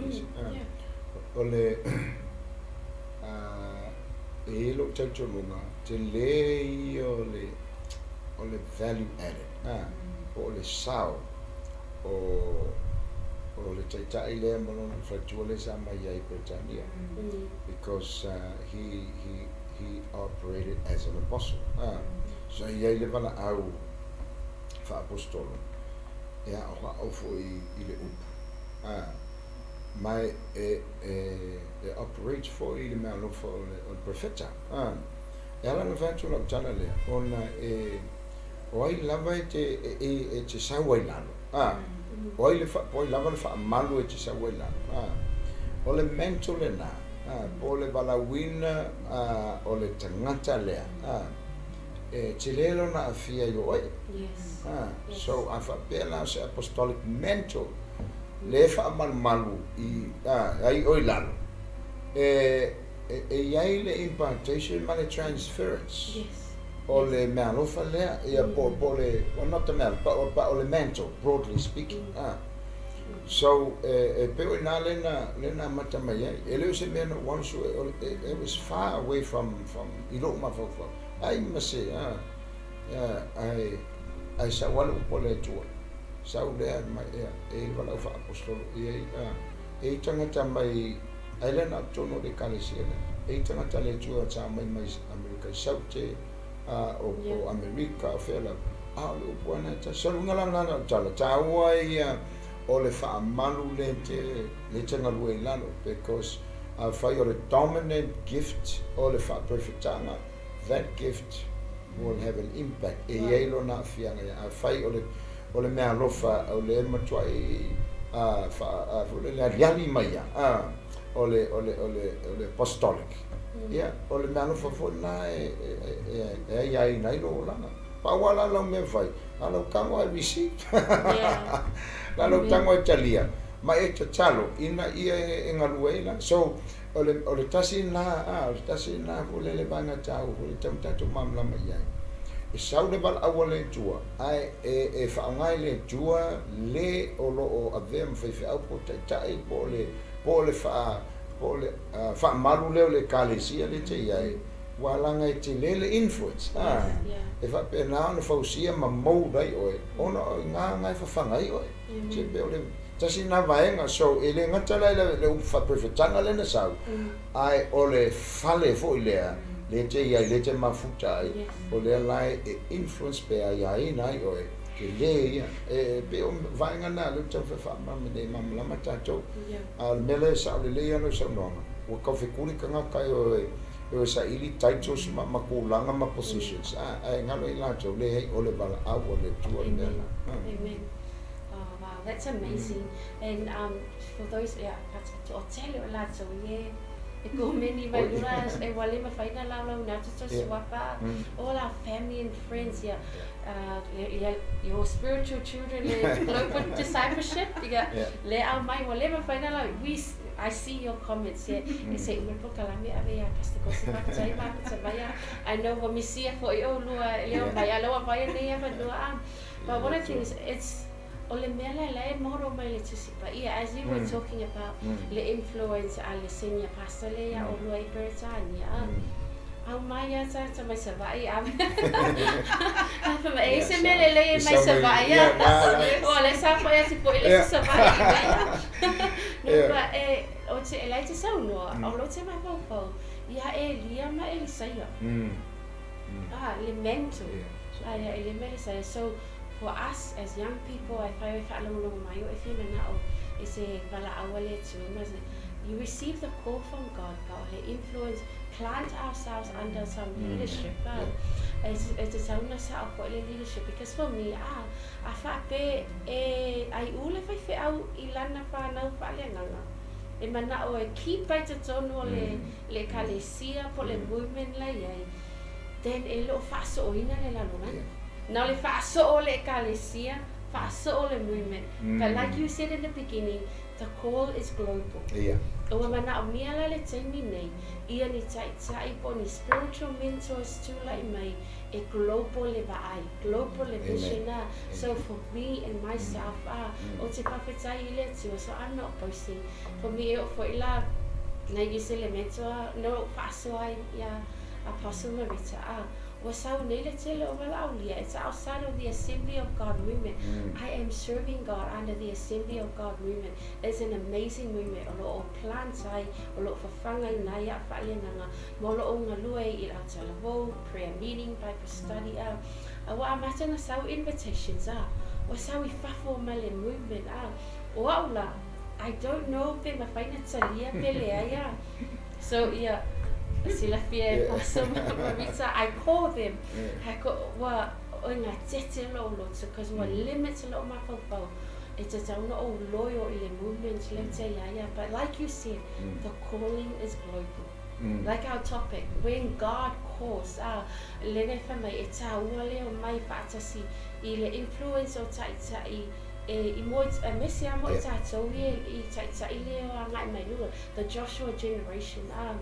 o le e lo talitonuga te le ia o le value added po o le sao o le taitai lea ma lona faletua lea sa mai ai Peretania, because he operated as an apostle. So ia i le valaau faapostolo e a'oa'o fo'i i le upu ma e operate fo'i i le mea alofa o le profeta. E ala ona fai atu lau tala lea ona e O ai lava e te e te sau ai lalo. O ai le po ai lava le faamalu e te sau ai lalo. O le mantle lena, po o le valaauina o le tagata lea, e tele lona aafia i oe. So a faapea la o se apostolic mantle le faamalumalu i ai oe i lalo, e i ai le impartation ma le transference. O le meaalofa lea, ia po o le, well, not the mea, pa o le mantle, broadly speaking. So, e pei o ina lena amata mai ai. E le o se mea na ou alu sue, it was far away from i lou mafaufau. Ai ma se, ai sau ale upu a le Atua. Sau lea mai, ia, e i le valaau faaapostolo, ia, e i tagata mai, ai lea na o totonu o le ekalesia lea. E i tagata le Atua sa mai mai Amerika i Saute, o Amerika, o fea lava. A o le upu ana e tasi. So, le uiga la lena o le tala, taua ia o le faamalu le te galue i lalo, because afai o le dominant gift o le faaperefetaga, that gift will have an impact, e iai lona aafiaga ia. Afai o le mea alofa o le matuai le aliali mai ia o le apostolic, ia o le mea alofa foi lena e aiaina ai lou olaga. Pau lava la lau mea fai a lau tago ai receive la lau tago ai talia ma e tatalo ina ia e galue ai la. So o le tasi na o le tasi na fo le vaega tau fo le tau tatou malamalama i ai e sau le valaau a le Atua, ae e faaaoga i le Atua le o loo avea ma faifeau po o taitai po o le faa po o le faamalu lea o le ekalesia le te i ai, ua laga e tele le influence e faapena ona fausia ma mould ai oe ona o iga e fafaga ai oe se pe o le tasi na vaega. So e le gata la le upu faaperefetaga lena sau, ae o le fale foi lea le te i ai le te mafuta ai o lea la e influence pe aiaina ai oe ke le ia e pe o vaega na le tau faamama nei malamalama tatou. A o le mea lea e sao lelei ana saunoaga ua taufekuli tagata e oe e saili titles ma kulaga ma positions, ae galo i latou leai o le valaau o le Atua le mea la. Amen. Oh, wow, that's amazing. And for those, yeah, o tele o latou ye e ko meni mai lura e wale ma faina lau lau na tu suapa, all our family and friends, yeah, yeah, your spiritual children, le global discipleship, yeah, le au mai wale ma faina lau we I see your comments, yeah. E se ume po kalame ave ya Pastor Kosi pa tai ma pa tai. I know wa misia fo i o lua le o mai alo vai nei ava lua. But one of the things, it's o le mea la la e moro mai le tusi pa ia, as you were talking about le influence a le senior pastor le ia o lua i Peretania, au mai ia ta mai sa vai a fa e se mea le le mai sa vai ia o le sa fa ia ti po ile sa vai no pa e o te e lai te sau no o lo te mai fau fau ia e lia ma e saia le mentor ia e le mea saia. So for us as young people, I fai whaalongolongo mai o e whina na o e se wala awale tu you receive the call from God, but le influence, plant ourselves under some leadership. E te sauna sa o ko le leadership, because for me, a whaape e ai ule whai wheau i lana whanau whaale nganga e mana o e keep ai te tonu o le kalesia po le movement la iai, then e lo whaaso o ina le lalolagi. Now le whaaso o le ekalesia, whaaso o le movement. But like you said in the beginning, the call is global. O mana o mia la le taimi nei, ia ni tai tai po ni spiritual mentors tu lai mai, e global le vaai, global le vision na. So for me and myself, o te pawhetai i le atua, so I'm not boasting. For me, e o fo ila, na i se le mentor, no whaaso ai ia Apostle Marita, ua sau nei le tele o valaaulia. It's outside of the Assembly of God movement. I am serving God under the Assembly of God movement. It's an amazing movement. O lo o plant ai, o lo o whawhanga i nai a whaalenaga, ma o lo o ngalua i lau talavou, prayer meeting, Bible study a. A wa amata na sau invitations a. Ua sau i fafo ma le movement a. O au la, I don't know pe mawhaina talia pe lea ia. So ia, silafia e Apostle Marita, I call them. I call, wa, O ngā tete lou loto, cause ua limit lou mafaufau e tatau ona ou loyal i le movement lea ou te iai ia. But like you said, the calling is global. Like our topic, when God calls, ah, lena e fai mai e tāua lea o mai faatasi i le influence o taitai e i moe aemaise lava mo i tatou ia i taitai lea o agai mai lua, the Joshua generation, ah.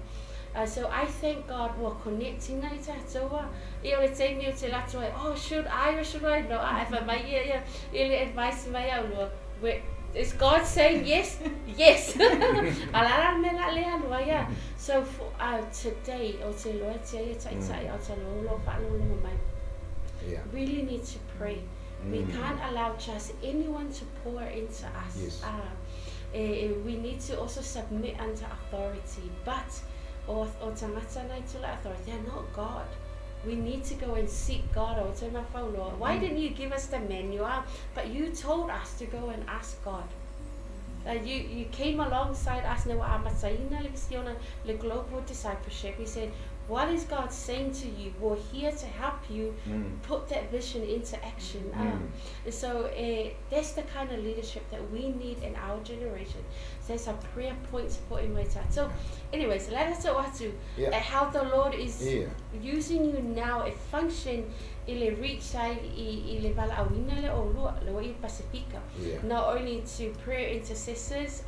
So I thank God ua connect ina i tatou ah. Ia o le taimi ou te alu atu ai, oh should I or should I not, ae fai mai ia ia i le advice mai au lua, we, is God saying yes? Yes! A la la le mea la le alu ai ah. So for, today, ou te iloa e tia ia taitai Aotearoa o lo o faalogologo mai, really need to pray. We can't allow just anyone to pour into us. We need to also submit under authority, but o, o tagata na i tula authority, they are not God. We need to go and seek God. O te mawhauloa. Why didn't you give us the manual? But you told us to go and ask God. You came alongside us na ua amataina le visiona le global discipleship. You said, what is God saying to you? We're here to help you put that vision into action. And so that's the kind of leadership that we need in our generation. So that's a prayer point for Imaita. So anyways, let us talk to how the Lord is using you now e function i le reach ai i le valaauina lea o lua, le ua i Pasifika. Not only to prayer intercessors,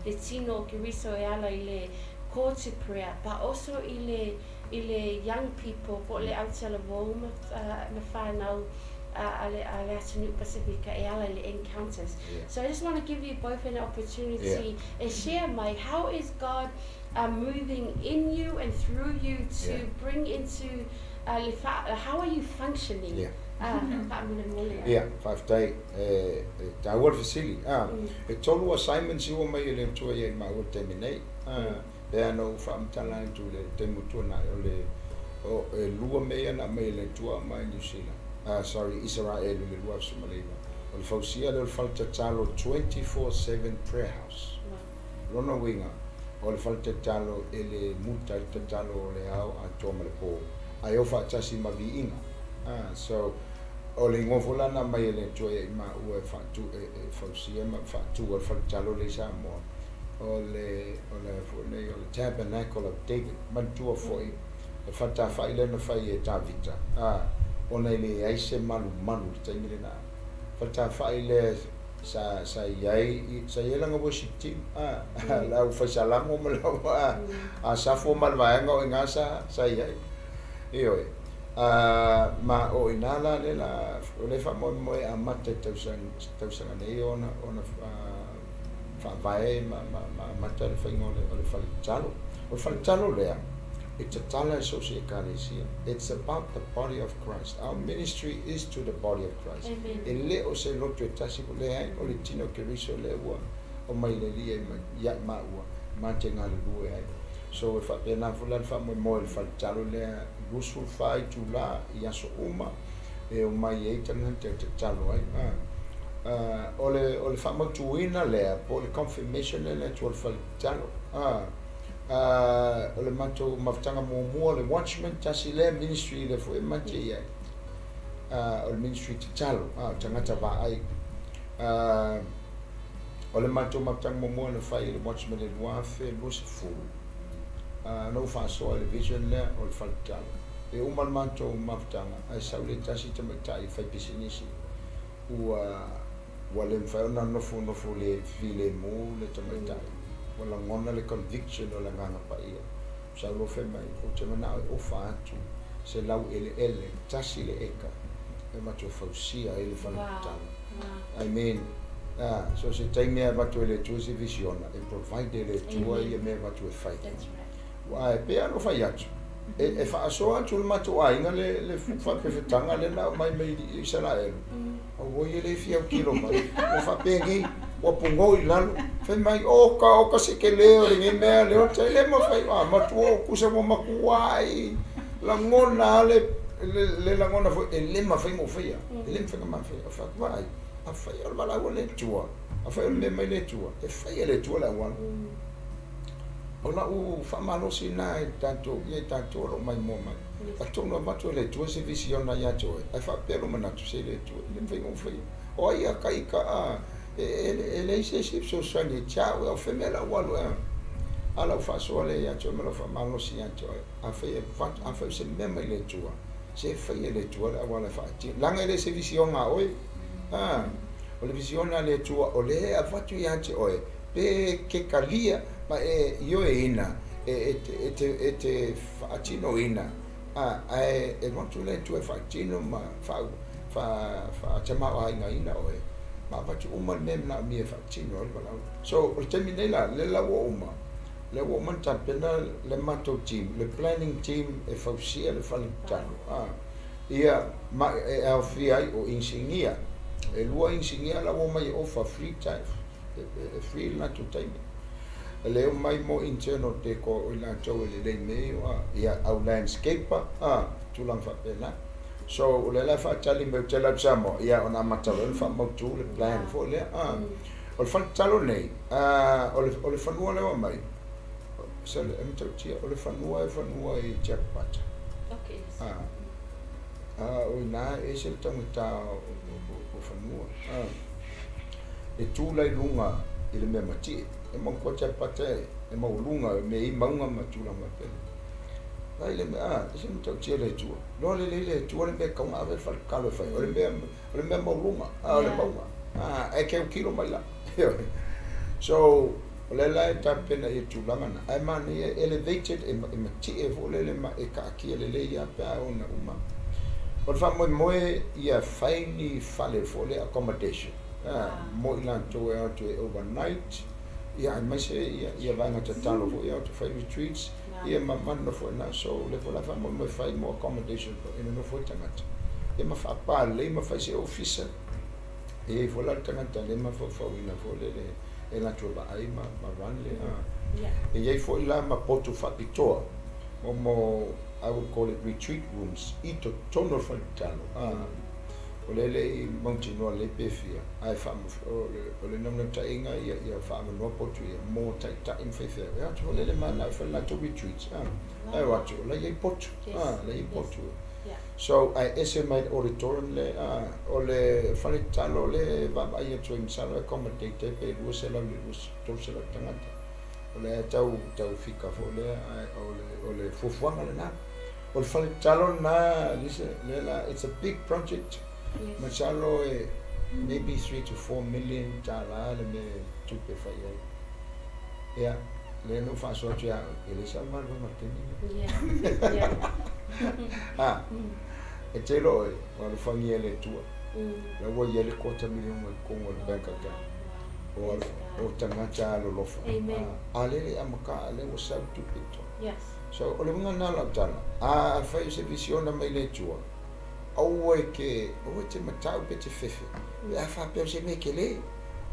le tino o Keriso e ala i le call to prayer, but also i le young people po o le autalavou ma whānau a le atunuu Pasifika e ala i le encounters. So I just want to give you both an opportunity and share mai how is God moving in you and through you to bring into le how are you functioning? Faamolemole. Ia, faafetai. E taua le fesili. E tolu assignments i ua mai e le Atua ia i maua le taimi nei. Pe ana ou faamatala atu le taimi ua tuanai o le o, e lua mea ia na aumai e le Atua mai New Zealand. Sorry, Israel i le 2019. O le fausia lea o le faletatalo 24/7 prayer house. Lona uiga, o le faletatalo e le muta ai le tatalo o le ao atoa ma le pō. Ae o faatasi ma viiga. So, o le igoa foi la na aumai e le Atua ia i maua e faatu e fausia ma faatua le faletalo lea i Samoa. O le foi nei o le Tabernacle of David. Manatua foi le faatafai lea na fai e Tavita. Ona e leai se malumalu i le taimi lena. Faatafai lea sa i ai lana worship team. La au faisalamo ma lau Asafo ma le vaega o i gā sa i ai. Ioe. Ma o ina la le la o le faamoemoe amata i tausaga nei ona faavae ma amata le faiga o le faletalo. O le faletalo lea, e tatala e so o se ekalesia. It's about the body of Christ. Our ministry is to the body of Christ. Amen. E le o se loto e tasi po le ai o le tino Keriso le ua o mai le lia i ia maua ma te galulue ai. So e faapena foi la le faamoemoe le faletalo lea 24 itulā i aso uma e o mai ai tagata e tatalo ai. O le faamautuina lea po o le confirmation lea le atu o le faletalo. O le matou mafutaga muamua le Watchman tasi lea ministry le foi e mate i ai. O le ministry tatalo, o tagata vaai. O le matou mafutaga muamua na fai i le Watchman i le 2020. Na ou faasoa i le vision lea o le faletalo. E uma le matou mafutaga, ae sau le tasi tamaitai fai pisinisi. Ua le mafai ona nofonofo le filemu le tamaitai. Ua lagona le conviction o le agaga paia. Sau loa fai mai, ou te manao e ofa atu se laueleele, 1 le eka, e matou fausia ai le faletatalo. I mean, so se taimi e avatu e le Atua se visiona, e provide e le Atua ia mea avatu e fai. That's right. Ua e pea no fai atu. E faasoa atu le matou aiga le faapefetaga le na mai mai i Isaraelu. Auoi e le fia autilo mai. Ua faapegei, ua pugō i lalo. Fai mai, o ka se kele o le nei mea le o te le ma fai, matua o kusa ua makua ai. Lagona le lagona foi, e le mafai mo faia. E le mafai na mafai. A fai ai, a fai o le valaau a le Atua. A fai o le mea mai le Atua. E fai e le Atua le auala. O la'u faamalosi lena i tatou ia i tatou o loo maimoa mai. Atonu avatu e le Atua se visiona ia te oe, ae faapea lou manatu, se le Atua, e le mafai ona ou faia. O ai a ka ita a e leai se isi e fesoasoani ia te au, a o fea mea la ua alu ai a lau faasoa lea ia te oe ma lau faamalosi ia te oe. Afai e avatu, afai o se mea mai le Atua, se faia e le Atua le auala e faatino. Leaga e le o se visiona a oe. A, o le visiona a le Atua o lea e avatu ia te oe, pe ke talia ma e ioeina, e te faatinoina, a, ae e avatu le Atua e faatino ma faatamaoaigaina oe, ma avatu uma le mea e manaomia e faatino ai le valaau. So, o le taimi nei la, lea la ua uma, lea ua uma ona tapena le matou team, le planning team e fausia le fale tatalo, a, ia, ma e aofia ai o inisinia. E lua inisinia la ua omai e offer free time, e free le latou taimi. E le omai mo internal decor o i latou e lelei mea ia, ia au landscaper, a, tulaga faapena. So, o lea la e faatali mai ou te alu atu i Samoa, ia ona amata loa ona faamautu le plan foi lea. A, o le fale tatalo nei, a, o le fanua lea ua aumai, sale, e matautia, o le fanua e fanua i Tiapapata. Okay, yes. A, a, o ina e ese le taugata o fanua. A, e tu la i luga i le mea matie. E manatua Tiapapata e maualuga, e mea i mauga ma tulaga faapena. Ai le mea, a, e se matautia le Atua. Loa lelei le Atua le mea e tatau ona ave le fale tatalo e fai. O le mea maualuga, a, o le mauga. A, ae ke autilo mai la. So, o lea la e tapena ia tulaga na. Ae manaia e elevated, e matie foi lele ma e kaatia lelei ia pe a ona uma. O le faamoemoe ia fai ni fale foi lea accommodation. A, mo i latou e o atu e overnight, ia aemaise ia vaega tatalo foi ia o atu fai retreats, ia ma manino foi na. So, le foi la faamoemoe fai mo accommodation e nonofo ai tagata. Ia ma faapalelei ma fai se ofisa. E iai foi la le tagata le mafaufauina foi lele e latou vaai ma run le a. E iai foi la ma potu faapitoa mo I would call it retreat rooms i totonu o le fale tatalo. A, o le le i mautinoa lelei pe fia, ae o le naunautaiga ia faamanoa potu ia mo taitai ma faifeau. E atu foi lele manao e fai le latou retreats. A, ae o atu, o la iai potu. A, la iai potu. So, ae ese mai le auditorium le, a, o le fale tatalo le vaavaai atu ai masalo e accommodate ai pe 200 i le 300 tagata. O le tau tau fika foi lea, ae o le fuafuaga lena. O le fale tatalo lena, Lisa, le la, it's a big project. Masalo e maybe 3 to 4 million tala le mea tupe fai ai. Ia, le na ou faasoa atu ia au, e le sau galuega o le taimi lenei. A, e te iloa oe, ua alofagia e le Atua. La ua i ai le kota miliona i totonu o le bank account. O tagata alolofa. A lele amata a lea ua sau tupe i totonu. So, o le uiga lena o lau tala, a afai o se visiona mai le Atua, aua e te, aua e te matau pe te fefe, pe a faapea o se mea tele.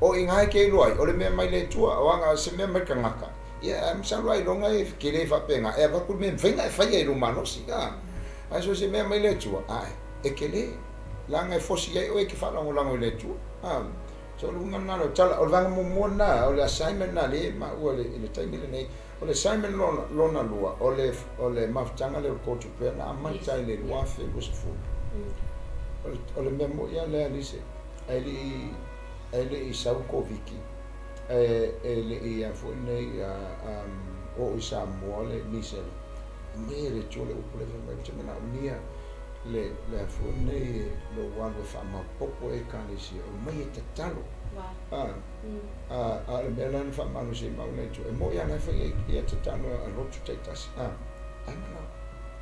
O i ina e te iloa ai, o le mea mai le Atua, o aga se mea mai le tagata, ia, masalo ailoga e tele faapena, e avatu le mea e mafai ona e faia i lou malosi, a. Ae so o se mea mai le Atua, ae, e tele, leaga e fosi ai oe e te faalagolago i le Atua, a. So o le uiga lena o lau tala, o le vaega muamua lena, o le assignment lena lea e maua i le taimi lenei. O le assignment lona lua, o le mafutaga lea o le call to prayer na amata i le 2020. O le mea moi lava lea Alise, ae le i sau le Koviti, ae le i a foi nei oo i Samoa le misela, aumai e le Atua le upu lea fai mai, ou te manaomia le a foi nei lou alu e faamaopoopo e Ekalesia, omai e tatalo. A, a o le mea la na faamalosi ai maua le Atua, e moi lava la e fai ia tatalo a lotu taitasi, a, ae manao,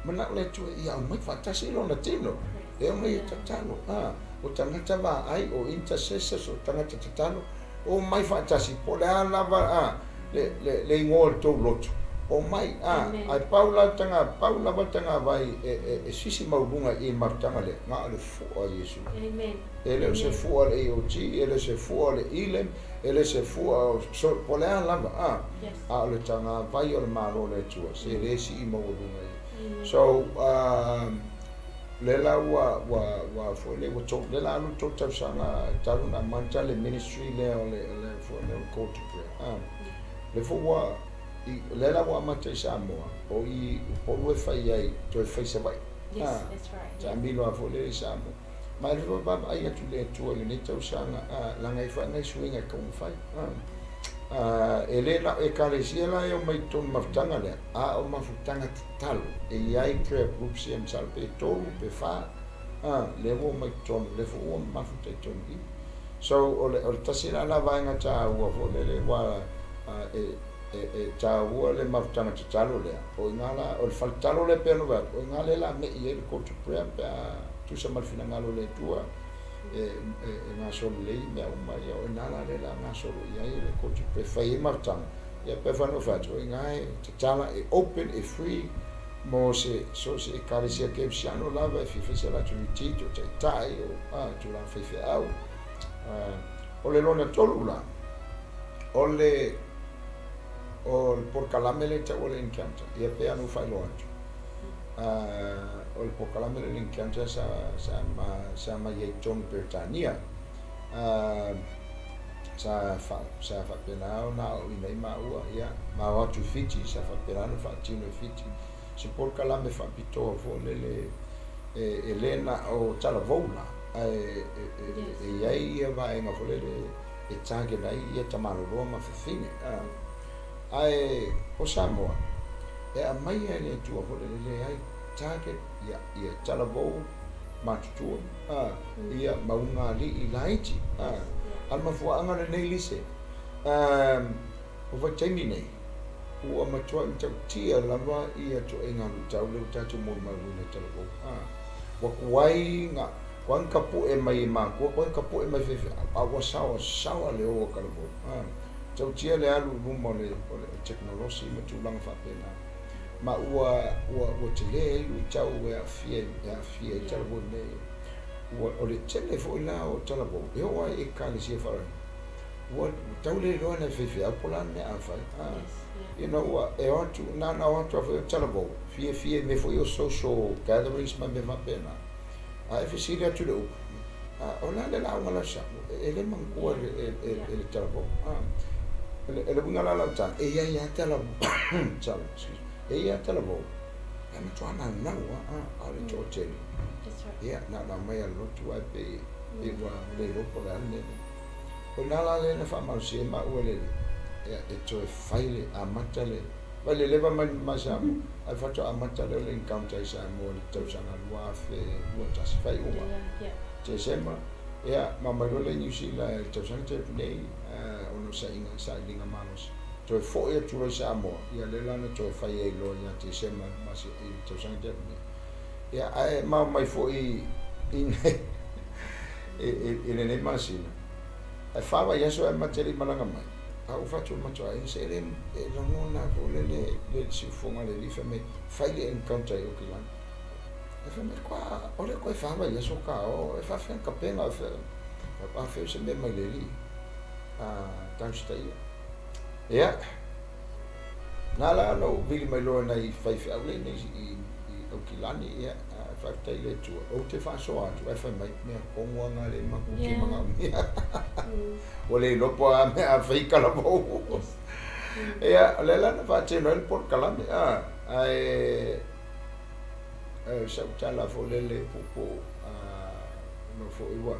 manao le Atua ia aumai faatasi lona tino, e omai e tatalo, a, o tagata vaai, o intercessors, o tagata tatalo, omai faatasi, po o le a lava, a, le igoa o le tou lotu, omai, a, ae pau la le taga, pau lava le tagavai e sisi maualuga i le mafutaga lea, na o le fua o Iesu. E le o se fua o le AOG, e le o se fua o le Elim, e le o se fua o, so, po o le a lava, a, a o le tagavai o le Malo o le Atua, se le sii maualuga i. So, lea la ua, ua, ua foi lea, ua tou, lea la alu le tou tausaga talu ona amata le ministry lea o le, le foi lea o le call to prayer, a, lea foi ua, i le la ua amata i Samoa, o i Upolu e fai ai, toe fai Savaii. Yes, that's right. Sa milo a foi le i Samoa. Ma e lua vaavaai atu le Atua i lenei tausaga, leaga e fai nai suiga e taumafai. E le na o ekalesia la e omai i totonu mafutaga lea, a o mafutaga tatalo. E i ai prayer groups ia masalo pe tolu pe fa, lea ua omai i totonu, lea foi ua mafuta i totonu i i. So, o le, o le tasi la la vaega taua foi lele, aua e taua le mafutaga tatalo lea, o i ina la, o le faletalo lea pei ona ou fai atu, o i ina lea o le a me'i ai le call to prayer pe a tusa ma le finagalo o le Atua e gasolo lelei mea uma ia, o i ina la lea o le a gasolo i ai le call to prayer e fai ai mafutaga, ia pei foi ona ou fai atu, o i ina e tatala, e open, e free mo se so o se ekalesia kerisiano lava e fia fai se latou retreat, o taitai, o tulaga faifeau. O le lona tolu la, o le o le polokalame lea e taua le encounter, ia pei ona ou faailoa atu, o le polokalame lea o le encounter sa sa ma sa mai ai i totonu o Peretania. Sa fa sa faapena ona aoaoina ai maua, ia, ma o atu i Fiti, sa faapena ona faatino i Fiti se polokalame faapitoa foi lele e le na o talavou la, ae e i ai ia vaega foi lele e target ai ia tamaloloa ma fafine. Ae o Samoa, e aumaia e le Atua foi lele, leai, target ia talavou matutua, ia ma ugaalii laiti. A o le mafuaaga lenei Lise, o vaitaimi nei, ua matuai matautia lava ia ituaiga luitau lea ua tatou molimauina i talavou. Ua tuai na tuai na tapue mai e matua, tuai na tapue mai faifeau, a ua saoasaoa le o a talavou. Matautia le alu i luma o le tekonolosi ma tulaga faapena, ma ua ua ua tele ai luitau e aafia e aafia ai talavou i mea ia. Ua o le tele foi la o talavou e oo lava i ekalesia faaaloalo, ua tau le iloa e nai faifeau po o le a le mea a fai. Ina ua e o atu, na ona o atu lava foi o talavou, fiafia i mea foi ia o social gatherings ma mea faapena. A e fesili atu i le upu, o le a le lauga la Samu, e le manatua e le talavou. O le uiga la o lau tala, e i ai lava talavou, e i ai lava talavou, e matua naunau lava, a o le toatele, ia, na ona aumai lava i le lotu ae pei ua le iloa po o le a le mea lea. O i ina la lea na faamalosia ai maua e le Alii, e toe fai le amata le vai le leva mai ma Samoa, ae faatoa amata lea o le encounter i Samoa i le tausaga 2021 faaiuga Tesema, ia, ma omai loa lea i Niu Sila i le tausaga talu nei, ona o sailiga malosi. Toe foi atu loa i Samoa, ia lea la na toe fai ai loa ia Tesema i le tausaga talu nei. Ia, ae ma omai foi i i lenei masina, ae fa vaiaso ae ma te le i malaga mai, a ua fatu le matou aiga, se e le e lagona foi le le siufofoga o le alii fai mai, fai le encounter i Okilani. Ae fai mai, kua, o le koe fa vaiaso ka o, e faafefea ona tapena, a fea o se mea mai le alii, a tausi taia. Ia, na la ona ou vili mai loa nai faifeau lea i i Aukilani, ia, faafetai i le Atua, ou te faasoa atu, ae fai mai, mea tonu lava na le matou te manaomia. Ua le iloa po o a mea a fai talavou. Ia, o lea la na faatino ai le polokalame, ae o sau tala foi lele puupuu, ona foi ua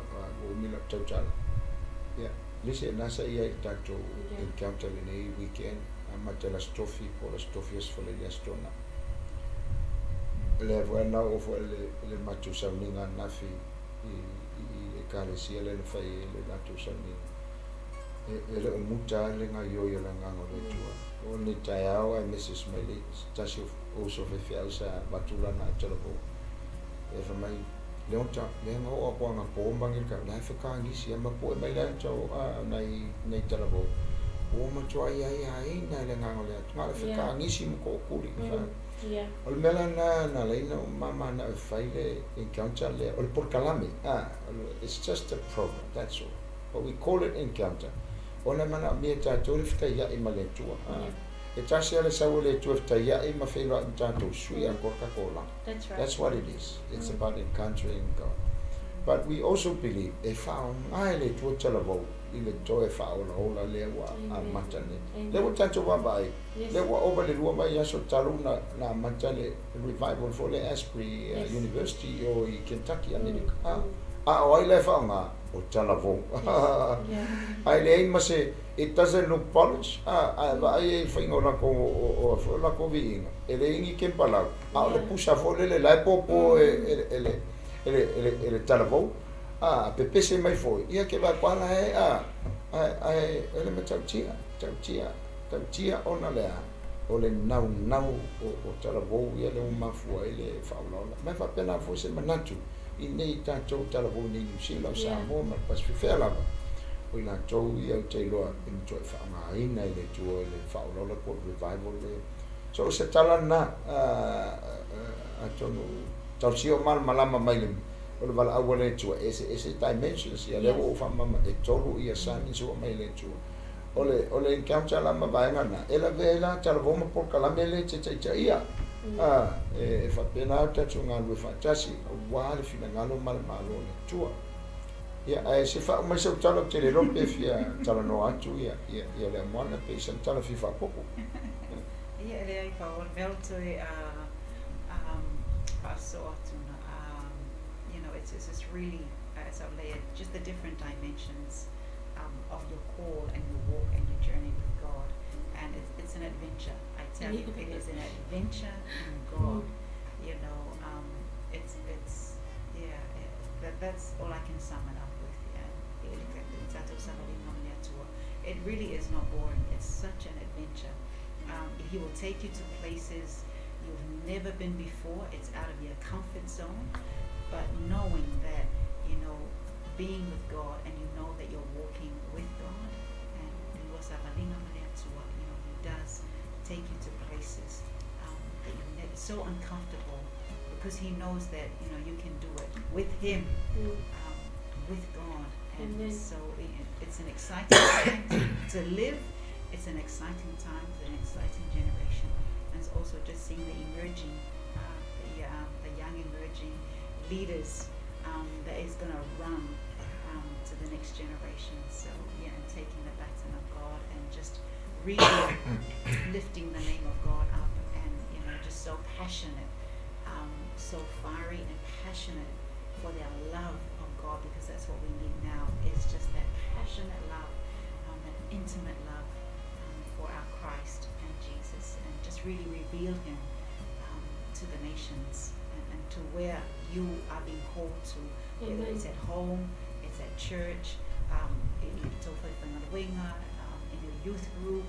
umi lau tautala. Ia, lisi na sa i ai i le tatou encounter lenei weekend, amata i le Aso Tofi, po o le Aso Tofi, Aso Faraile, Aso Toonai. Lea foi na oo foi le matou sauniga ananafi i ekalesia lea na fai ai le latou sauniga. E le o muta lava le gaoioi o le agaga o le Atua. Oo nei taeao ae message mai le tasi o uso faifeau sa avatu lana talavou. E fai mai, Leota, lea na oo atu anapo ma le la e fekagisi ia ma pue mai le ata o nai nei talavou. Ua matua i ai aiga i le agaga o le Atua. Na o le fekagisi ma tootuli. O le mea la lena na ala ai ona ou mama na e fai le encounter lea, o le polokalame, it's just a program, that's all. But we call it encounter. Ona e manaomia e tatou le fetaiai ma le Atua. E tasi lava le sau o le Atua e fetaiai ma feiloai ma tatou, sui atoa le tatou olaga. That's right. That's what it is. It's about encountering God. But we also believe e faaaoga e le Atua talavou i le toe faaolaola lea ua amata nei. Amen. Lea ua tatou vaavaai, Yes. lea ua ova le 2 vaiaso talu na amata le revival foi le Asbury University o i Kentucky, Amerika. A o ai la e faaaoga o talavou. Ae leai ma se, it doesn't look polished, a e vaai ai i faiga o lakou o foi o lakou viiga, e leai ni kepalau, a o le pusa foi lele la e pōpō e le talavou. A pepese mai foi, ia ke vae e a ae e le matautia, tautia, tautia ona lea, o le naunau o talavou ia le ua mafua ai le faaolaola. Ma e faapena foi se manatu i nei tatou talavou nei Niu Sila o Samoa ma le Pasififea lava. O i latou ia ou te iloa e matuai faaaogaina e le Atua i le faaolaola po o le revival le. So o se tala lena, atonu talosia o malamalama mai le o le valaau a le Atua e eseese dimensions ia lea ua ou faamama e tolu ia signs ua mai le Atua. O le encounter la ma vaega na, e lavea ai la talavou ma polokalame le te taitaia. E faapena o tatou galulue faatasi auā le finagalo ma le Malo o le Atua. Ia, ae se faauma ai sau tala, ou te le iloa pe fia talanoa atu ia le amoana pe i sana tala fia faaopoopo. Ia, e leai pau o le mea o toe faasoa atu na, it's just really, as I laid, just the different dimensions of your call and your walk and your journey with God. And it's an adventure, I tell you, it is an adventure in God. It's yeah, that's all I can sum it up with. Yeah. It really is not boring. It's such an adventure. He will take you to places you've never been before. It's out of your comfort zone, but knowing that, being with God and you know that you're walking with God, and He does take you to places that you're so uncomfortable, because He knows that, you can do it with Him, with God. And Amen. so it's an exciting time to live. It's an exciting time, it's an exciting generation. And it's also just seeing the emerging, the young emerging leaders that is going to run to the next generation. So, yeah, and taking the baton of God and just really lifting the name of God up, and, just so passionate, so fiery and passionate for their love of God, because that's what we need now, is just that passionate love, that intimate love for our Christ and Jesus, and just really reveal Him to the nations and to where you are being called to, whether Amen. it's at home, it's at church, in your youth group,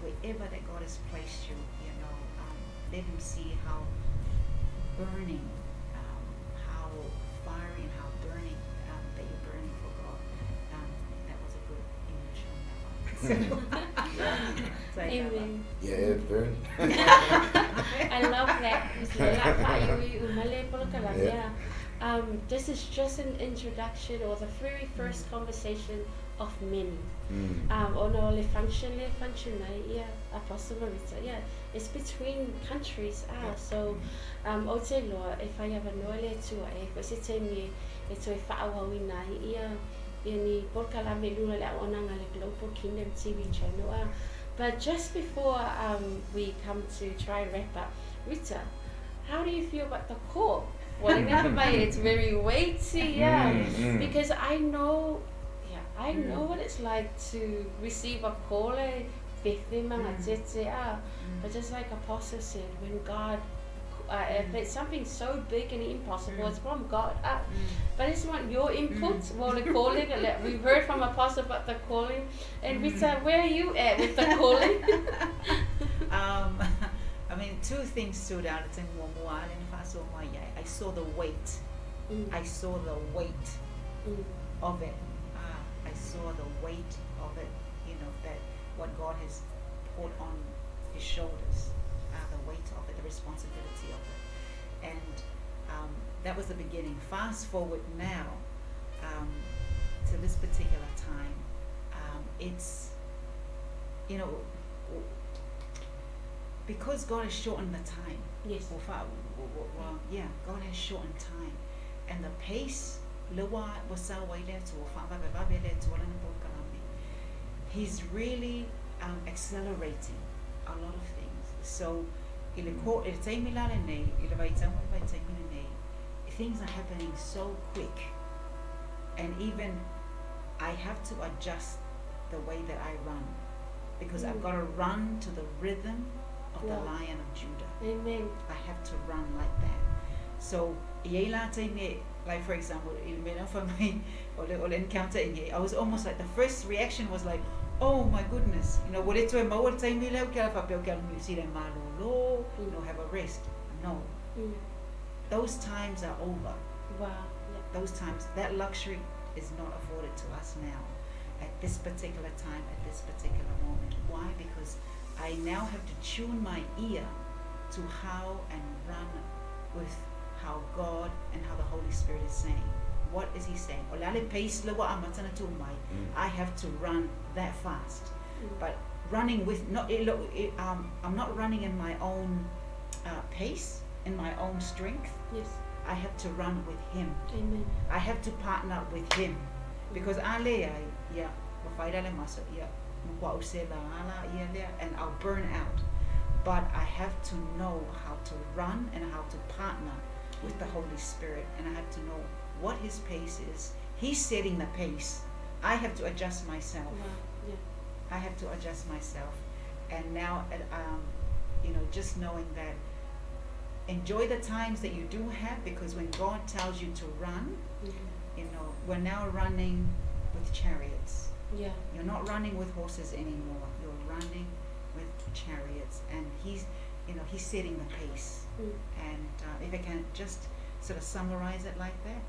wherever that God has placed you, let Him see how burning, how fiery and how burning that you're burning for God. That was a good image on that one. So, Amen. Yeah, burn. I love that. Yeah. This is just an introduction, or the very first conversation of many. Ona o le function le function ai ia Apostle Marita. Yeah, it's between countries. So o te loa e whai avanoa le Atua e ko se taimi e toe faaauauina ai ia ni polokalame i luga le auaunaga le Global Kingdom TV channel. But just before we come to try and wrap up, Rita, how do you feel about the call? Well, it's very weighty, yeah. Because I know, yeah, I know what it's like to receive a call, eh, but just like Apostle said, when God, if it's something so big and impossible, it's from God. But I just want your input. Well, the calling, we've heard from Apostle about the calling. And Rita, where are you at with the calling? I mean, two things stood out. I saw the weight. I saw the weight of it. I saw the weight of it, that what God has put on his shoulders, the weight of it, the responsibility of it. And that was the beginning. Fast forward now to this particular time, it's, because God has shortened the time. Yes. Well, yeah, God has shortened time. And the pace, He's really accelerating a lot of things. So, i le i le taimi la lenei, i le vaitau ma le vaitaimi lenei, things are happening so quick. And even I have to adjust the way that I run because I've got to run to the rhythm of the Lion of Judah. Amen. I have to run like that. So, i ai la taimi, like for example, i le mea na mai o le encounter i I was almost like, the first reaction was like, oh my goodness, ua le toe maua le taimi lea, ke ala faapea o ke alu New Zealand malolo, have a rest. No. Those times are over. Wow. Yeah. Those times, that luxury is not afforded to us now, at this particular time, at this particular moment. Why? Because I now have to tune my ear to how and run with how God and how the Holy Spirit is saying. What is He saying? O le ale pace le wa amata na tu mai. I have to run that fast. But running with, not, it, look, it, I'm not running in my own pace, in my own strength. Yes. I have to run with Him. Amen. I have to partner with Him. Because ale ai, ia, wa whaira le masa, ia, mkwa use la ala, ia lea, and I'll burn out. But I have to know how to run and how to partner with the Holy Spirit. And I have to know what His pace is. He's setting the pace. I have to adjust myself. Wow. Yeah. I have to adjust myself. And now, just knowing that enjoy the times that you do have, because when God tells you to run, we're now running with chariots. Yeah. You're not running with horses anymore. You're running with chariots, and he's setting the pace. And if I can just sort of summarize it like that.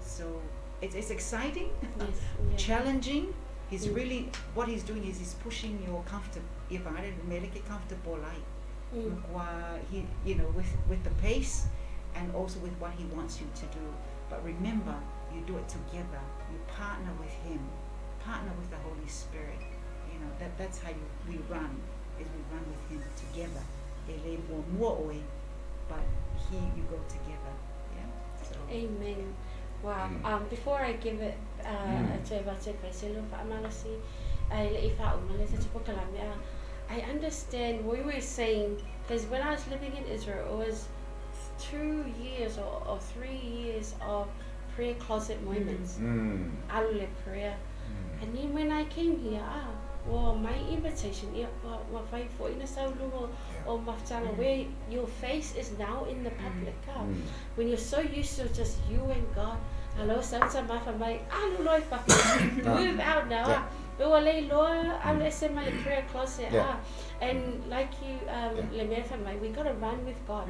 So it's exciting, Yes. Yeah. challenging. He's really, what he's doing is he's pushing your comfort, if I didn't make it comfortable life. He, with the pace and also with what He wants you to do. But remember, you do it together. You partner with Him, partner with the Holy Spirit. That's how we run, is we run with Him together. But you go together. Yeah. So. Amen. Wow. Before I give it to I understand what you were saying, because when I was living in Israel, it was 2 years or 3 years of prayer closet moments. Alule prayer. And then when I came here, well, my invitation, where your face is now in the public. When you're so used to just you and God, move out now. Yeah. My prayer closet. Yeah. And like you, we gotta run with God.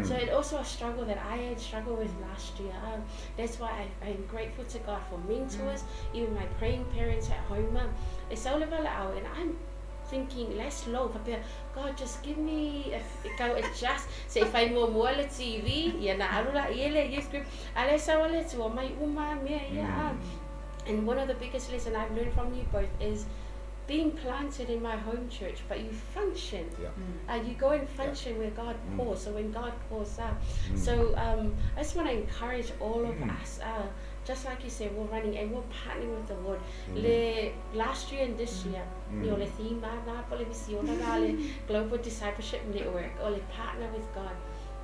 So it also a struggle that I had struggled with last year. That's why I'm grateful to God for mentors, even my praying parents at home. It's all about and I'm thinking less low. God, just give me a go adjust. Say if I'm more TV, And one of the biggest lessons I've learned from you both is being planted in my home church, but you function. Yeah. You go and function where God pours. So when God pours out. So I just want to encourage all of us. Just like you said, we're running and we're partnering with the Lord. Last year and this year, Global Discipleship Network, or partner with God.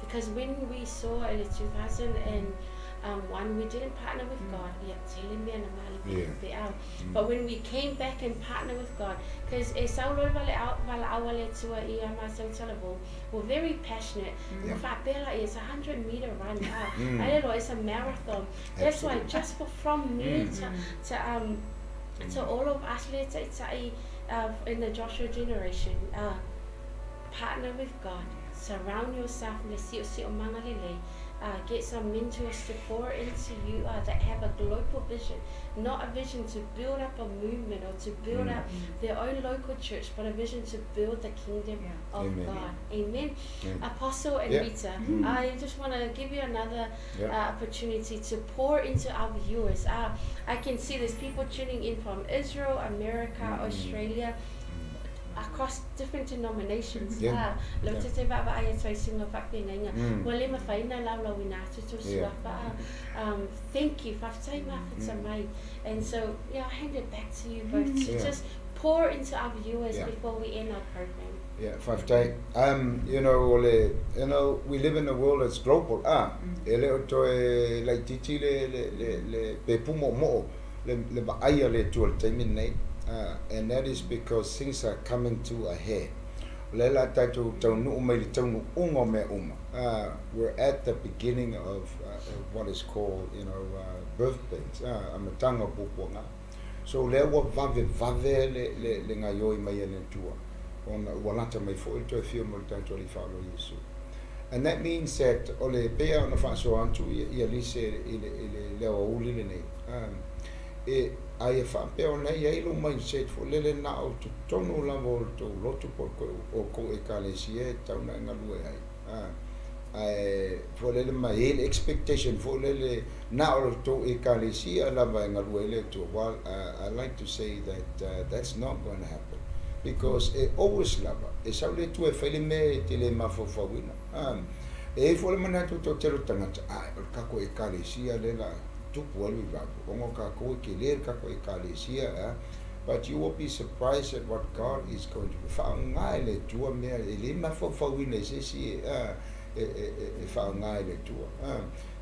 Because when we saw in 2001, we didn't partner with God. But when we came back and partnered with God, because we're very passionate. It's a 100-meter run. It's a marathon. That's why just from me to all of us in the Joshua generation, partner with God. Surround yourself. Get some mentors to pour into you that have a global vision, not a vision to build up a movement or to build up their own local church, but a vision to build the kingdom of Amen. God. Amen. Amen. Apostle and Rita, I just want to give you another opportunity to pour into our viewers. I can see there's people tuning in from Israel, America, Australia, Across different denominations. Lau te vaavaai atu ai suiga faafeagaiga ua le mafai ona laulauina atu tou suafa. Thank you, faafetai mafuta mai. And so, yeah, I'll hand it back to you both to just pour into our viewers before we end our program. Yeah, faafetai. O le, we live in a world that's global. E le o toe laitiiti le pe pumo'omo'o le vaai a le Atua i le taimi lenei. And that is because things are coming to a head. O lea la tatou taunuu mai le taunuuga o mea uma. We're at the beginning of what is called, birth pains. Amataga o puapuaga. So lea ua vavevave le gaoioi mai e le Atua. Ona ua lata mai foi le toe afio mai o le tatou Alii Faaola Iesu. And that means that o le pea ona faasoa atu ia lise i le aoauli lenei. E ai e faapea ona i ai lou mindset foi lele na o totonu lava o le tou lotu po o kou ekalesia e tatau ona e galue ai. Ae foi lele ma i ai le expectation foi lele na o le tou ekalesia lava e galue ai le Atua. Well, I like to say that that's not going to happen. Because e always lava, e sau le Atua e fai le mea e te le mafaufauina. E ai foi le manatu o toatele o tagata, ai, o le kako ekalesia le la tupu ai le revival. Ona o kākou e kele le kako ekalesia, but you will be surprised at what God is going to faaaoga e le Atua mea e le mafaufauina i se isi e faaaoga e le Atua.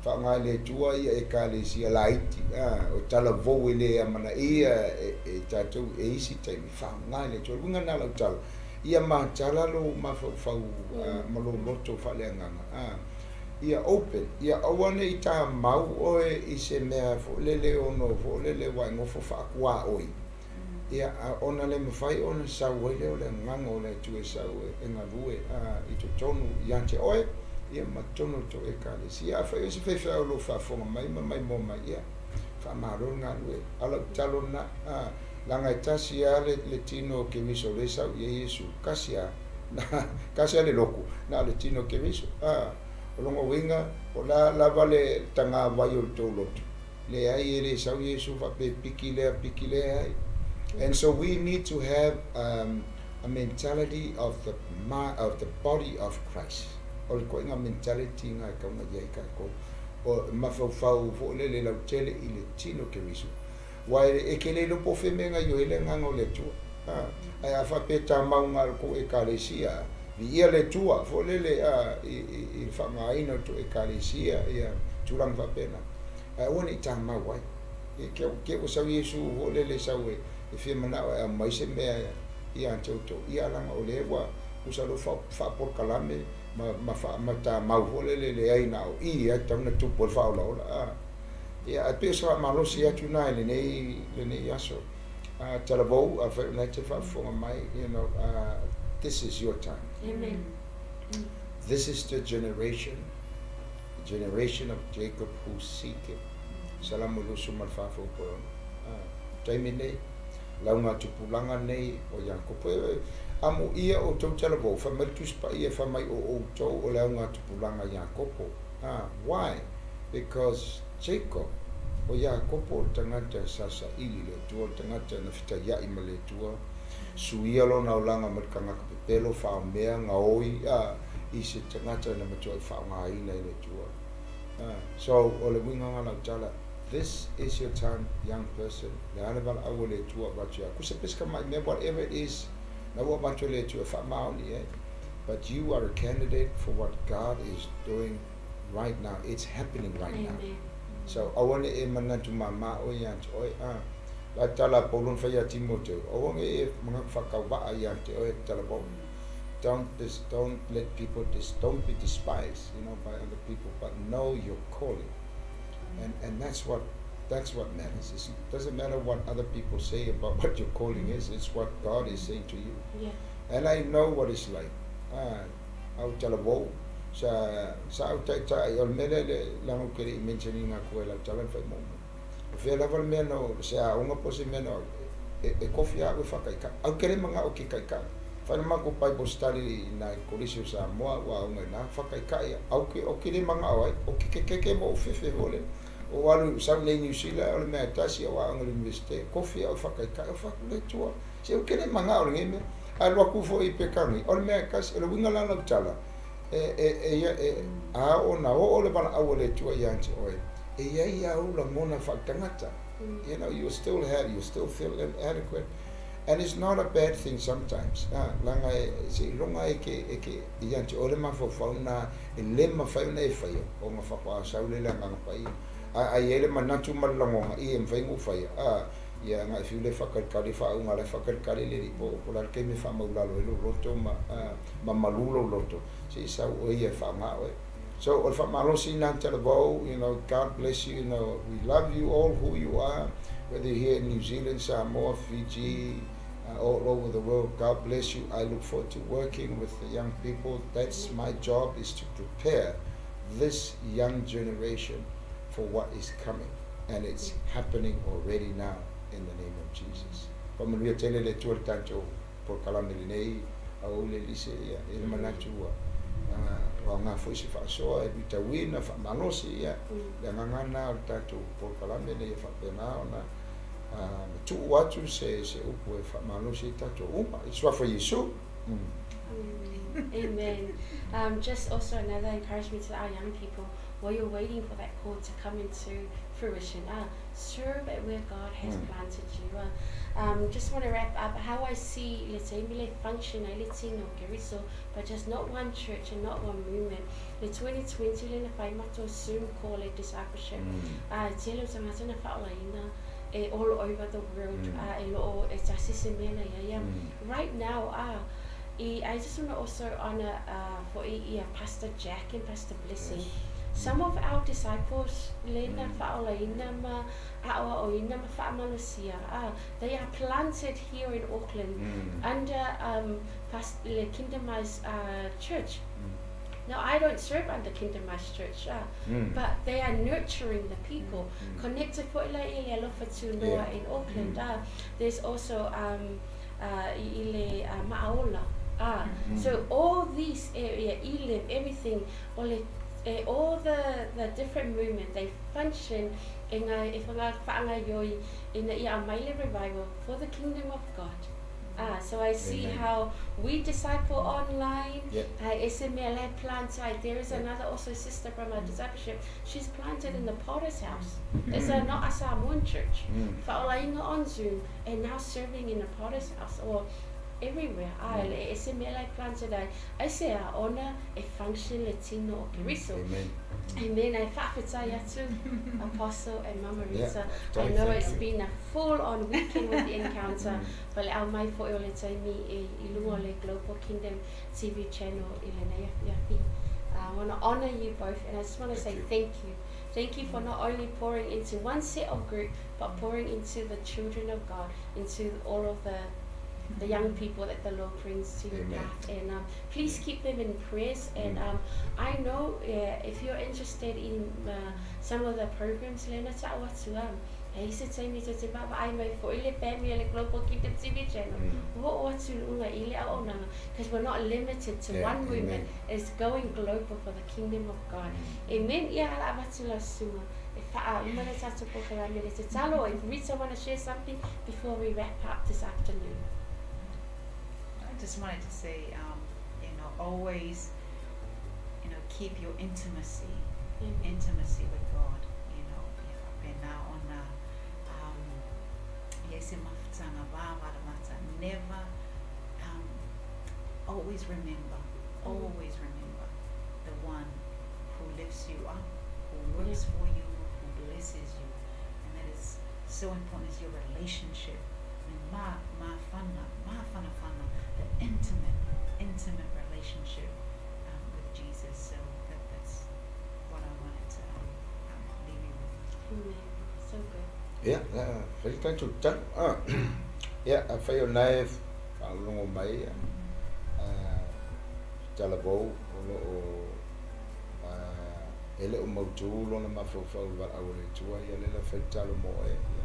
Faaaoga e le Atua ia ekalesia laiti, o talavou e le amanaia e tatou e isi taimi, faaaoga e le Atua. O le uiga lena o lau tala, ia matala lou mafaufau ma lou loto faaleagaga. Ia open, ia aua nei tamau oe i se mea foi lele ono foi lele ua e nofo faakuaoi. Ia, ona le mafai ona sau ai lea o le agaga o le Atua e sau e galue i totonu ia te oe, ia ma totonu o le tou ekalesia. Afai o se faifeau o lo o faafofoga mai ma maimoa mai, ia, faamalo le galue. A o lau tatalo lena, leaga e tasi lava le tino o Keriso o lea e sau i ai Iesu, kasi lava, kasi lava le loku, na o le tino o Keriso. O lona uiga, o le a lava le tagavai o le tou lotu, leai e le sau Iesu faapea piki lea, piki lea ai. And so we need to have a mentality of the body of Christ. O le ituaiga mentality lena e tatau ona i ai tatou. O mafaufau foi lele lautele i le tino Keriso. Aua e ke le iloa po o fea mea e gaoioi ai le agaga o le Atua. Ae a faapea tamau na o le tou ekalesia, viia le Atua foi lele i le faaaogaina o le tou ekalesia, ia tulaga faapena. Ae aua ne i tamau ai. E ke ua sau Iesu foi lele sau e fia manao e aumai se mea ia te outou. Ia leaga o lea ua usa loa faapolokalame ma tamau foi lele leai na o i ai tatau ona tupu ai le faaolaola. Ia, ae pei o se faamalosi atu na i lenei aso. Talavou, afai o lena e te faafofoga mai, this is your time. Amen. This is the generation of Jacob who seek him. Salamo 24 fuaiupu 6. Taimi nei, lauga tupulaga nei o Iakopo. E, amo ia o tou talavou, fai mai le Tusi Paia fai mai o outou o le auga tupulaga Iakopo. Why? Because Jacob, o Iakopo o le tagata sa saili le Atua, o le tagata na fetaiai ma le Atua, suia lona olaga mai le tagata pepelo, faamea, gaoi, i se tagata na matuai faaaogaina e le Atua. So, o le uiga lena o lau tala, this is your time, young person. Le a le valaau o le Atua avatu ia. Kusa pesika mai mea, whatever it is, na ua avatu e le Atua e faamaoni ai. But you are a candidate for what God is doing right now. It's happening right now. Amen. So, aua ne i e manatu māmā oe ia te oe. La tala a Paulo na fai ia Timoteo. Aua ne i e whakauwaa ia te oe talavou. Don't let people dis, don't be despised, by other people, but know your calling. And that's what matters. It doesn't matter what other people say about what your calling is. It's what God is saying to you. And I know what it's like. Au talavou sa au taitai o le mea lea le laga ou te le i mention ina atu ai lau tala na fai muamua. O fea lava le mea no se aoga po o se mea no e kofi au e whakaikai. Au ke le manga'o ke kaikai. Whai na makou Bible study i nai kolisi o Samoa ua aoga i na whakaikai au ke o ke le manga'o ai o ke kekeke mo o fefe hole. O alu sau nei New Zealand o le mea e tasi o aoga le universite kofi au whakaikai o whaku le Atua. Se o ke le manga'o le ngai mea. Alu aku foʻi i Pekani, o le mea e tasi, o le uiga la lau tala, e a oo ona oo le valaau a le Atua ia te oe, e iai lava ou lagona faaletagata. You still have, you still feel inadequate. And it's not a bad thing sometimes. Leaga e seiloga e ke ia te oe le mafaufau na e le mafai ona e faia, ona faatoa sau lea le Agaga Paia. Ae ai le manatu ma le lagona, i e mafai ona ou faia. Ia agai fiu le faakalikali faauga la faakalikali le po la le taimi e faamaulalo ai lou loto ma malu lou loto seʻi sau oe ia e faaaogā oe. So o le faamalosi ina talavou, God bless you, we love you all who you are, whether you're here in New Zealand, Samoa, Fiji, all over the world. God bless you. I look forward to working with the young people. That's my job, is to prepare this young generation for what is coming. And it's happening already now in the name of Jesus. Faamanuia tele le Atua i le tatou polokalame lenei au le lise ia e le manatu ua ua aoga foi se faasoa e luitauina faamalosi ia le agaga lena o le tatou polokalame nei e faapena ona tuu atu se upu e faamalosi ai tatou uma i suafa Iesu. Amen. Just also another encouragement to our young people while you're waiting for that call to come into fruition. Serve at where God has planted you. Just want to wrap up how I see, let's say, mele function, let's say, no Keriso, but just not one church and not one movement. Le 2020 le na fai matou Zoom call le discipleship. Tele o tagata na faaolaina e all over the world. E loo e tasi se mea na ia ia. Right now, I just want to also honor for ia Pastor Jack and Pastor Blessing. Some of our disciples, le na faaolaina ma a'oa'oina ma faamalosia, they are planted here in Auckland under le Kingdom Eyes Church. Now, I don't serve under Kingdom Eyes Church, but they are nurturing the people. Connected for ila i le alofa tunoa in Auckland. There's also i le Ma'aola. So all these area, Elim, everything, all the different movement, they function e ngā, e whanga whaangaioi ina ia a maile revival for the kingdom of God. So I see Amen. how we disciple online. SMLA plant. There is another also sister from our discipleship. She's planted in the Potter's house. It's a, not a Samoan church. Fa'olaina on Zoom and now serving in the Potter's house or everywhere. Le SMLA planted ai. I say a ona e function le tino o Keriso. Amen. Amen. I faafetai atu, Apostle and Mama Rita. I Thank know you. it's been a full-on weekend with the encounter, but le au mai foi o le taimi e i lunga o le Global Kingdom TV channel i lenei afiafi. I want to honor you both, and I just want to Thank say you. thank you. Thank you for not only pouring into one set of group, but pouring into the children of God, into all of the young people that the Lord brings to your Amen. path. And please keep them in prayers. And I know if you're interested in some of the programs, lena ta'o atu e ise taimi te te baba ai mai fo i le family le Global Kingdom TV channel. Wo o atu lunga i le auaunaga, because we're not limited to one movement. Amen. It's going global for the kingdom of God. Amen. Ia ala avatu la sunga. E whaa uma le tatou polokalame le tatalo. If Rita want to share something before we wrap up this afternoon. I just wanted to say, always, keep your intimacy, Amen. intimacy with God. Ia faapena ona ia se mafutaga vavalamata. Never, always remember, always remember the one who lifts you up, who works for you, who blesses you, and that is so important. Is your relationship. And ma fana, ma fana fana, the intimate, intimate relationship with Jesus. So that's what I wanted to leave you with. Amen. So good. Ia, fai tatou tatalo. Ia, afai o nae faalologo mai talavou o loo e le o mautū lona mafaufau i le valaau a le Atua ia le la fai tatalo mo oe ia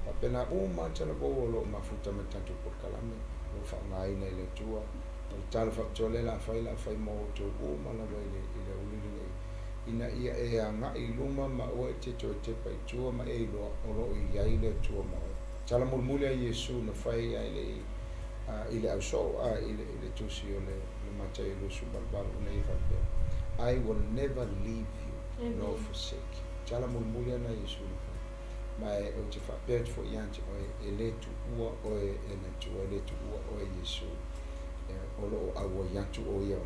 faapena uma talavou o loo mafuta ma tatou polokalame o loo faaaogāina i le Atua o le talo faapitoa lea la fai la fai mo outou uma lava i le auli lenei ina ia e agaʻi i luma ma ua e te toe tepa i tua ma e iloa o loo i ai le Atua ma oe tala mulimuli a Iesu na fai ai le I le ausoo a i le tusi o le Mataio 28 nei faapea, I will never leave you nor forsake you. Tala mulimuli ana Iesu na fai. Ma e o te faapea atu foi ia te oe, e le tuua oe e le Atua, e le tuua oe Iesu. O loo auai atu o ia o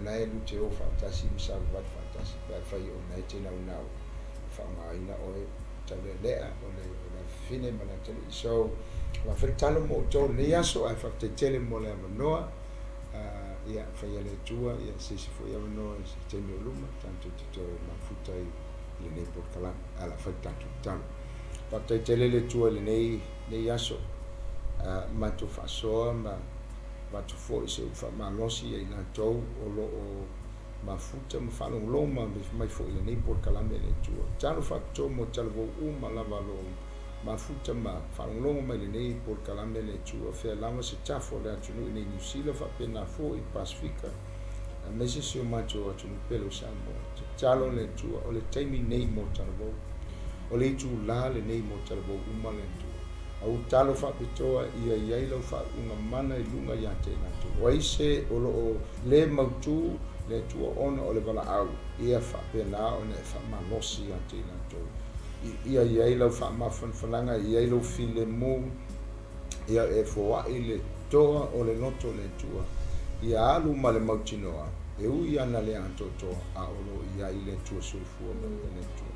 nae lute o faatasi ma savavali faatasi pe afai o nae te naunau e faaaogaina oe taulelea o le fine ma le atalii. So o la talo mo outou lenei aso ae faafetai mo le avanoa. Ia faia le Atua ia se isi foi avanoa i se taimi o luma tatou te toe mafuta i lenei polokalame ae o le a fai le tatou tatalo. Faafetai tele le Atua i lenei aso, matou faasoa ma avatu foi se upu faamalosi ia i latou o loo mafuta ma faalogologo mai foi i lenei polokalame le Atua. Talo faapitoa mo talavou uma lava lo mafuta ma faalogologo mai lenei polokalame le Atua. Fea lava se tafa o le atunuu i nei Niu Sila faapena foi Pasifika aemaise si o matou atunuu pele o Samoa. Tatalo le Atua o le taimi nei mo talavou, o le itulā lenei mo talavou uma le Atua. Au talo faapitoa ia iai lau faauuga mana i luga ia te i latou. O ai se o loo le mautū le Atua ona o le valaau ia faapena ona e faamalosi ia te i latou. Ia iai lau faamafanafanaga, ia iai lau filemu, ia e foai le toa o le loto le Atua. Ia alu ma le mautinoa, e ui ana le atoatoa a o loo iai le Atua soifua ma le Atua.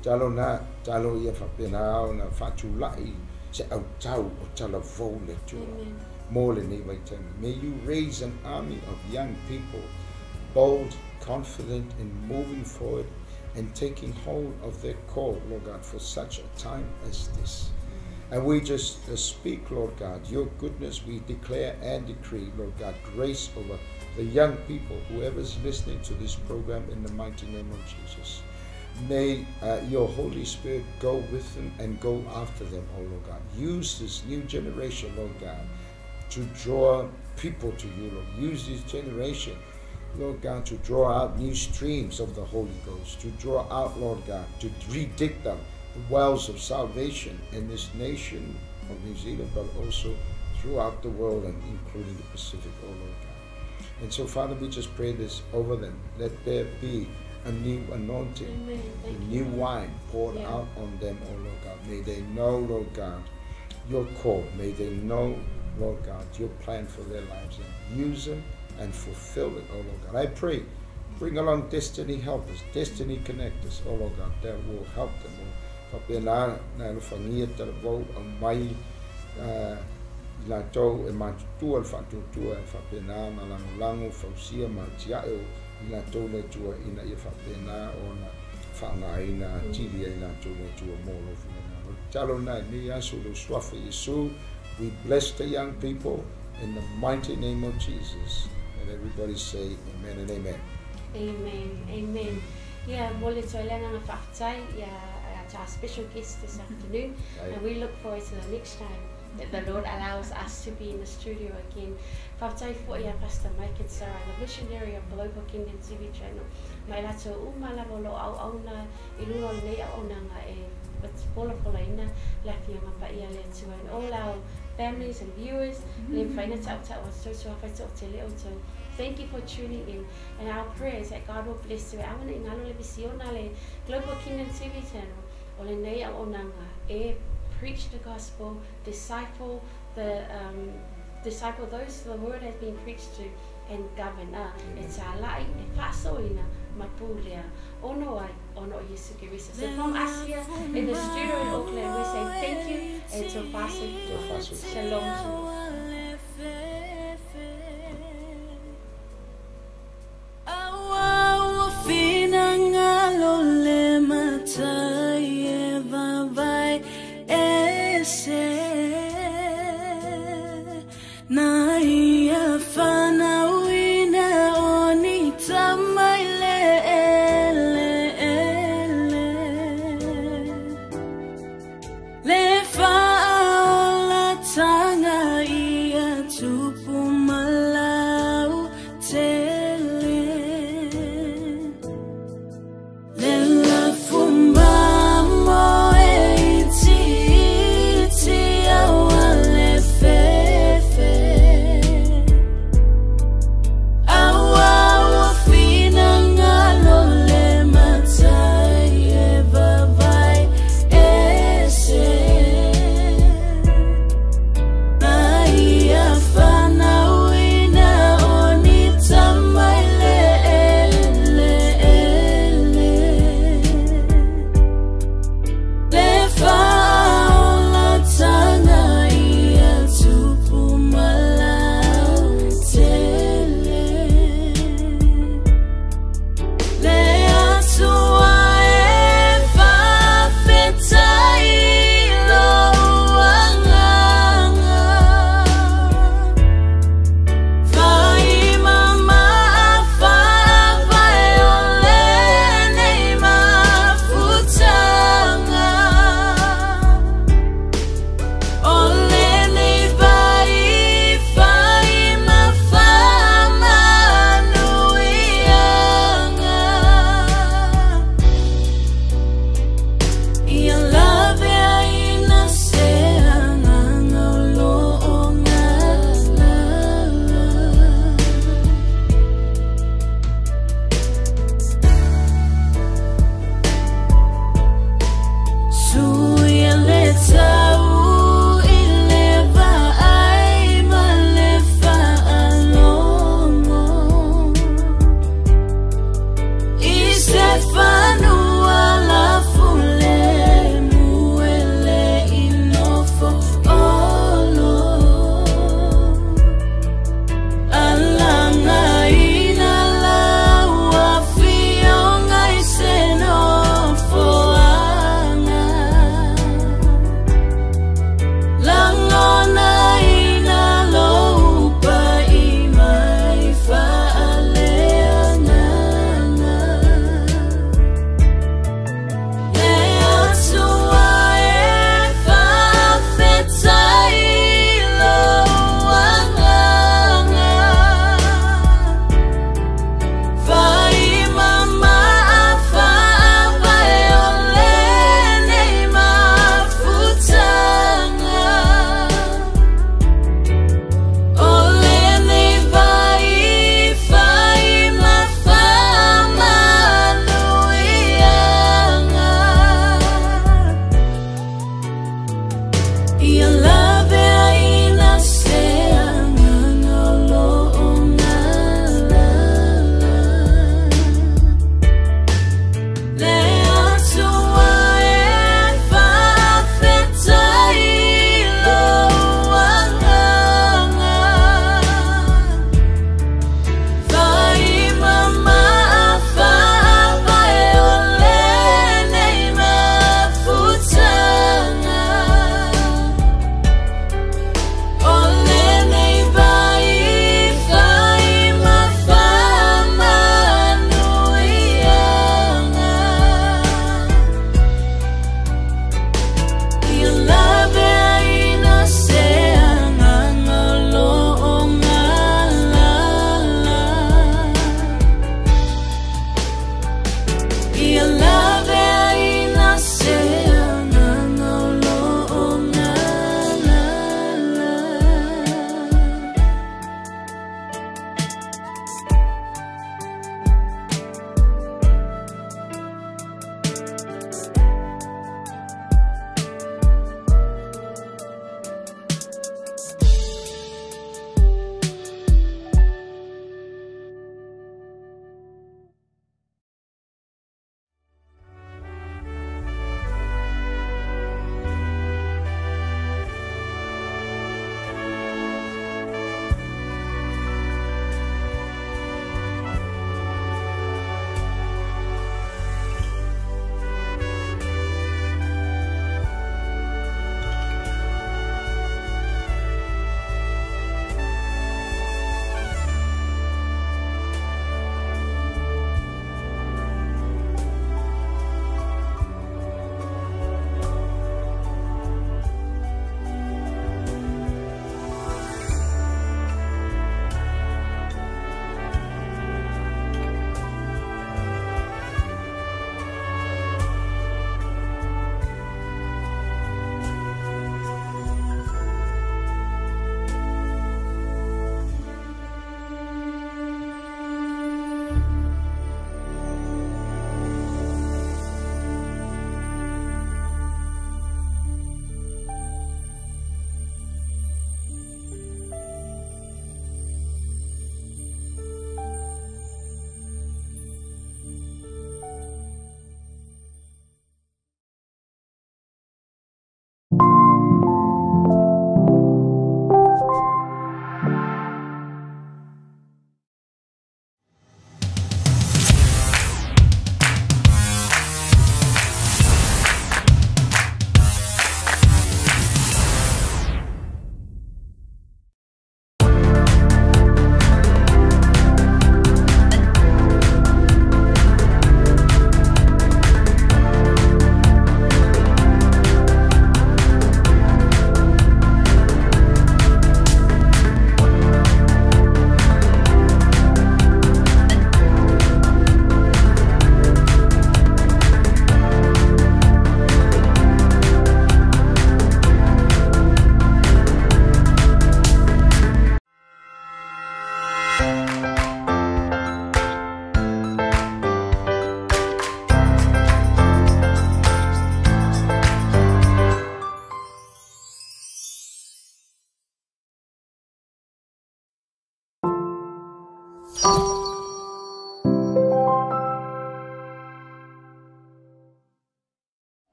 Talo na, talo ia faapena ona faatulai se autau o talavou le Atua. Mo lenei vaitaimi. May you raise an army of young people, bold, confident in moving forward and taking hold of their call, Lord God, for such a time as this. And we just speak, Lord God, your goodness. We declare and decree, Lord God, grace over the young people, whoever's listening to this program, in the mighty name of Jesus. May your Holy Spirit go with them and go after them, oh Lord God. Use this new generation, Lord God, to draw people to you, Lord. Use this generation, Lord God, to draw out new streams of the Holy Ghost, to draw out, Lord God, to redig them, the wells of salvation in this nation of New Zealand, but also throughout the world and including the Pacific, oh Lord God. And so, Father, we just pray this over them. Let there be a new anointing, a new wine poured out on them, oh Lord God. May they know, Lord God, your call. May they know, Lord God, your plan for their lives, and use them and fulfill it, oh Lord God. I pray, bring along destiny helpers, destiny connectors, oh Lord God, that will help them. Faapena na alofagia talavou aumai i latou e matutua le faatuatua e faapena na lagolago fausia ma atiae o i latou le Atua ina ia faapena ona faaaogaina atili ai latou le Atua mo lou finagalo. Tatalo na i lenei aso i lou suafa Iesu. We bless the young people in the mighty name of Jesus. And everybody say amen and amen. Amen. Amen. Yeah, mo le atu ai le agaga faafetai ia to our special guest this afternoon. And we look forward to the next time that the Lord allows us to be in the studio again. Faafetai foi ia Pastor Mike and Sarah, the visionary of Global Kingdom TV channel. Ma i latou uma lava o loo auauna i luga o lenei auaunaga e folafolaina le afioga paia a le Atua. And all our families and viewers, le mafai ona tautau atu tou tuafai toatele outou. Thank you for tuning in. And our prayer is that God will bless you. E awana i ngalo le visiona le Global Kingdom TV channel o lenei auaunaga e preach the gospel, disciple the disciple those the word has been preached to, and govern. E tālai, e faasoaina ma pulea ono ai ona o Iesu Keriso. So from us here in the studio in Auckland, we say thank you and tofaso. Tofaso. Shalom. Shalom. Na ia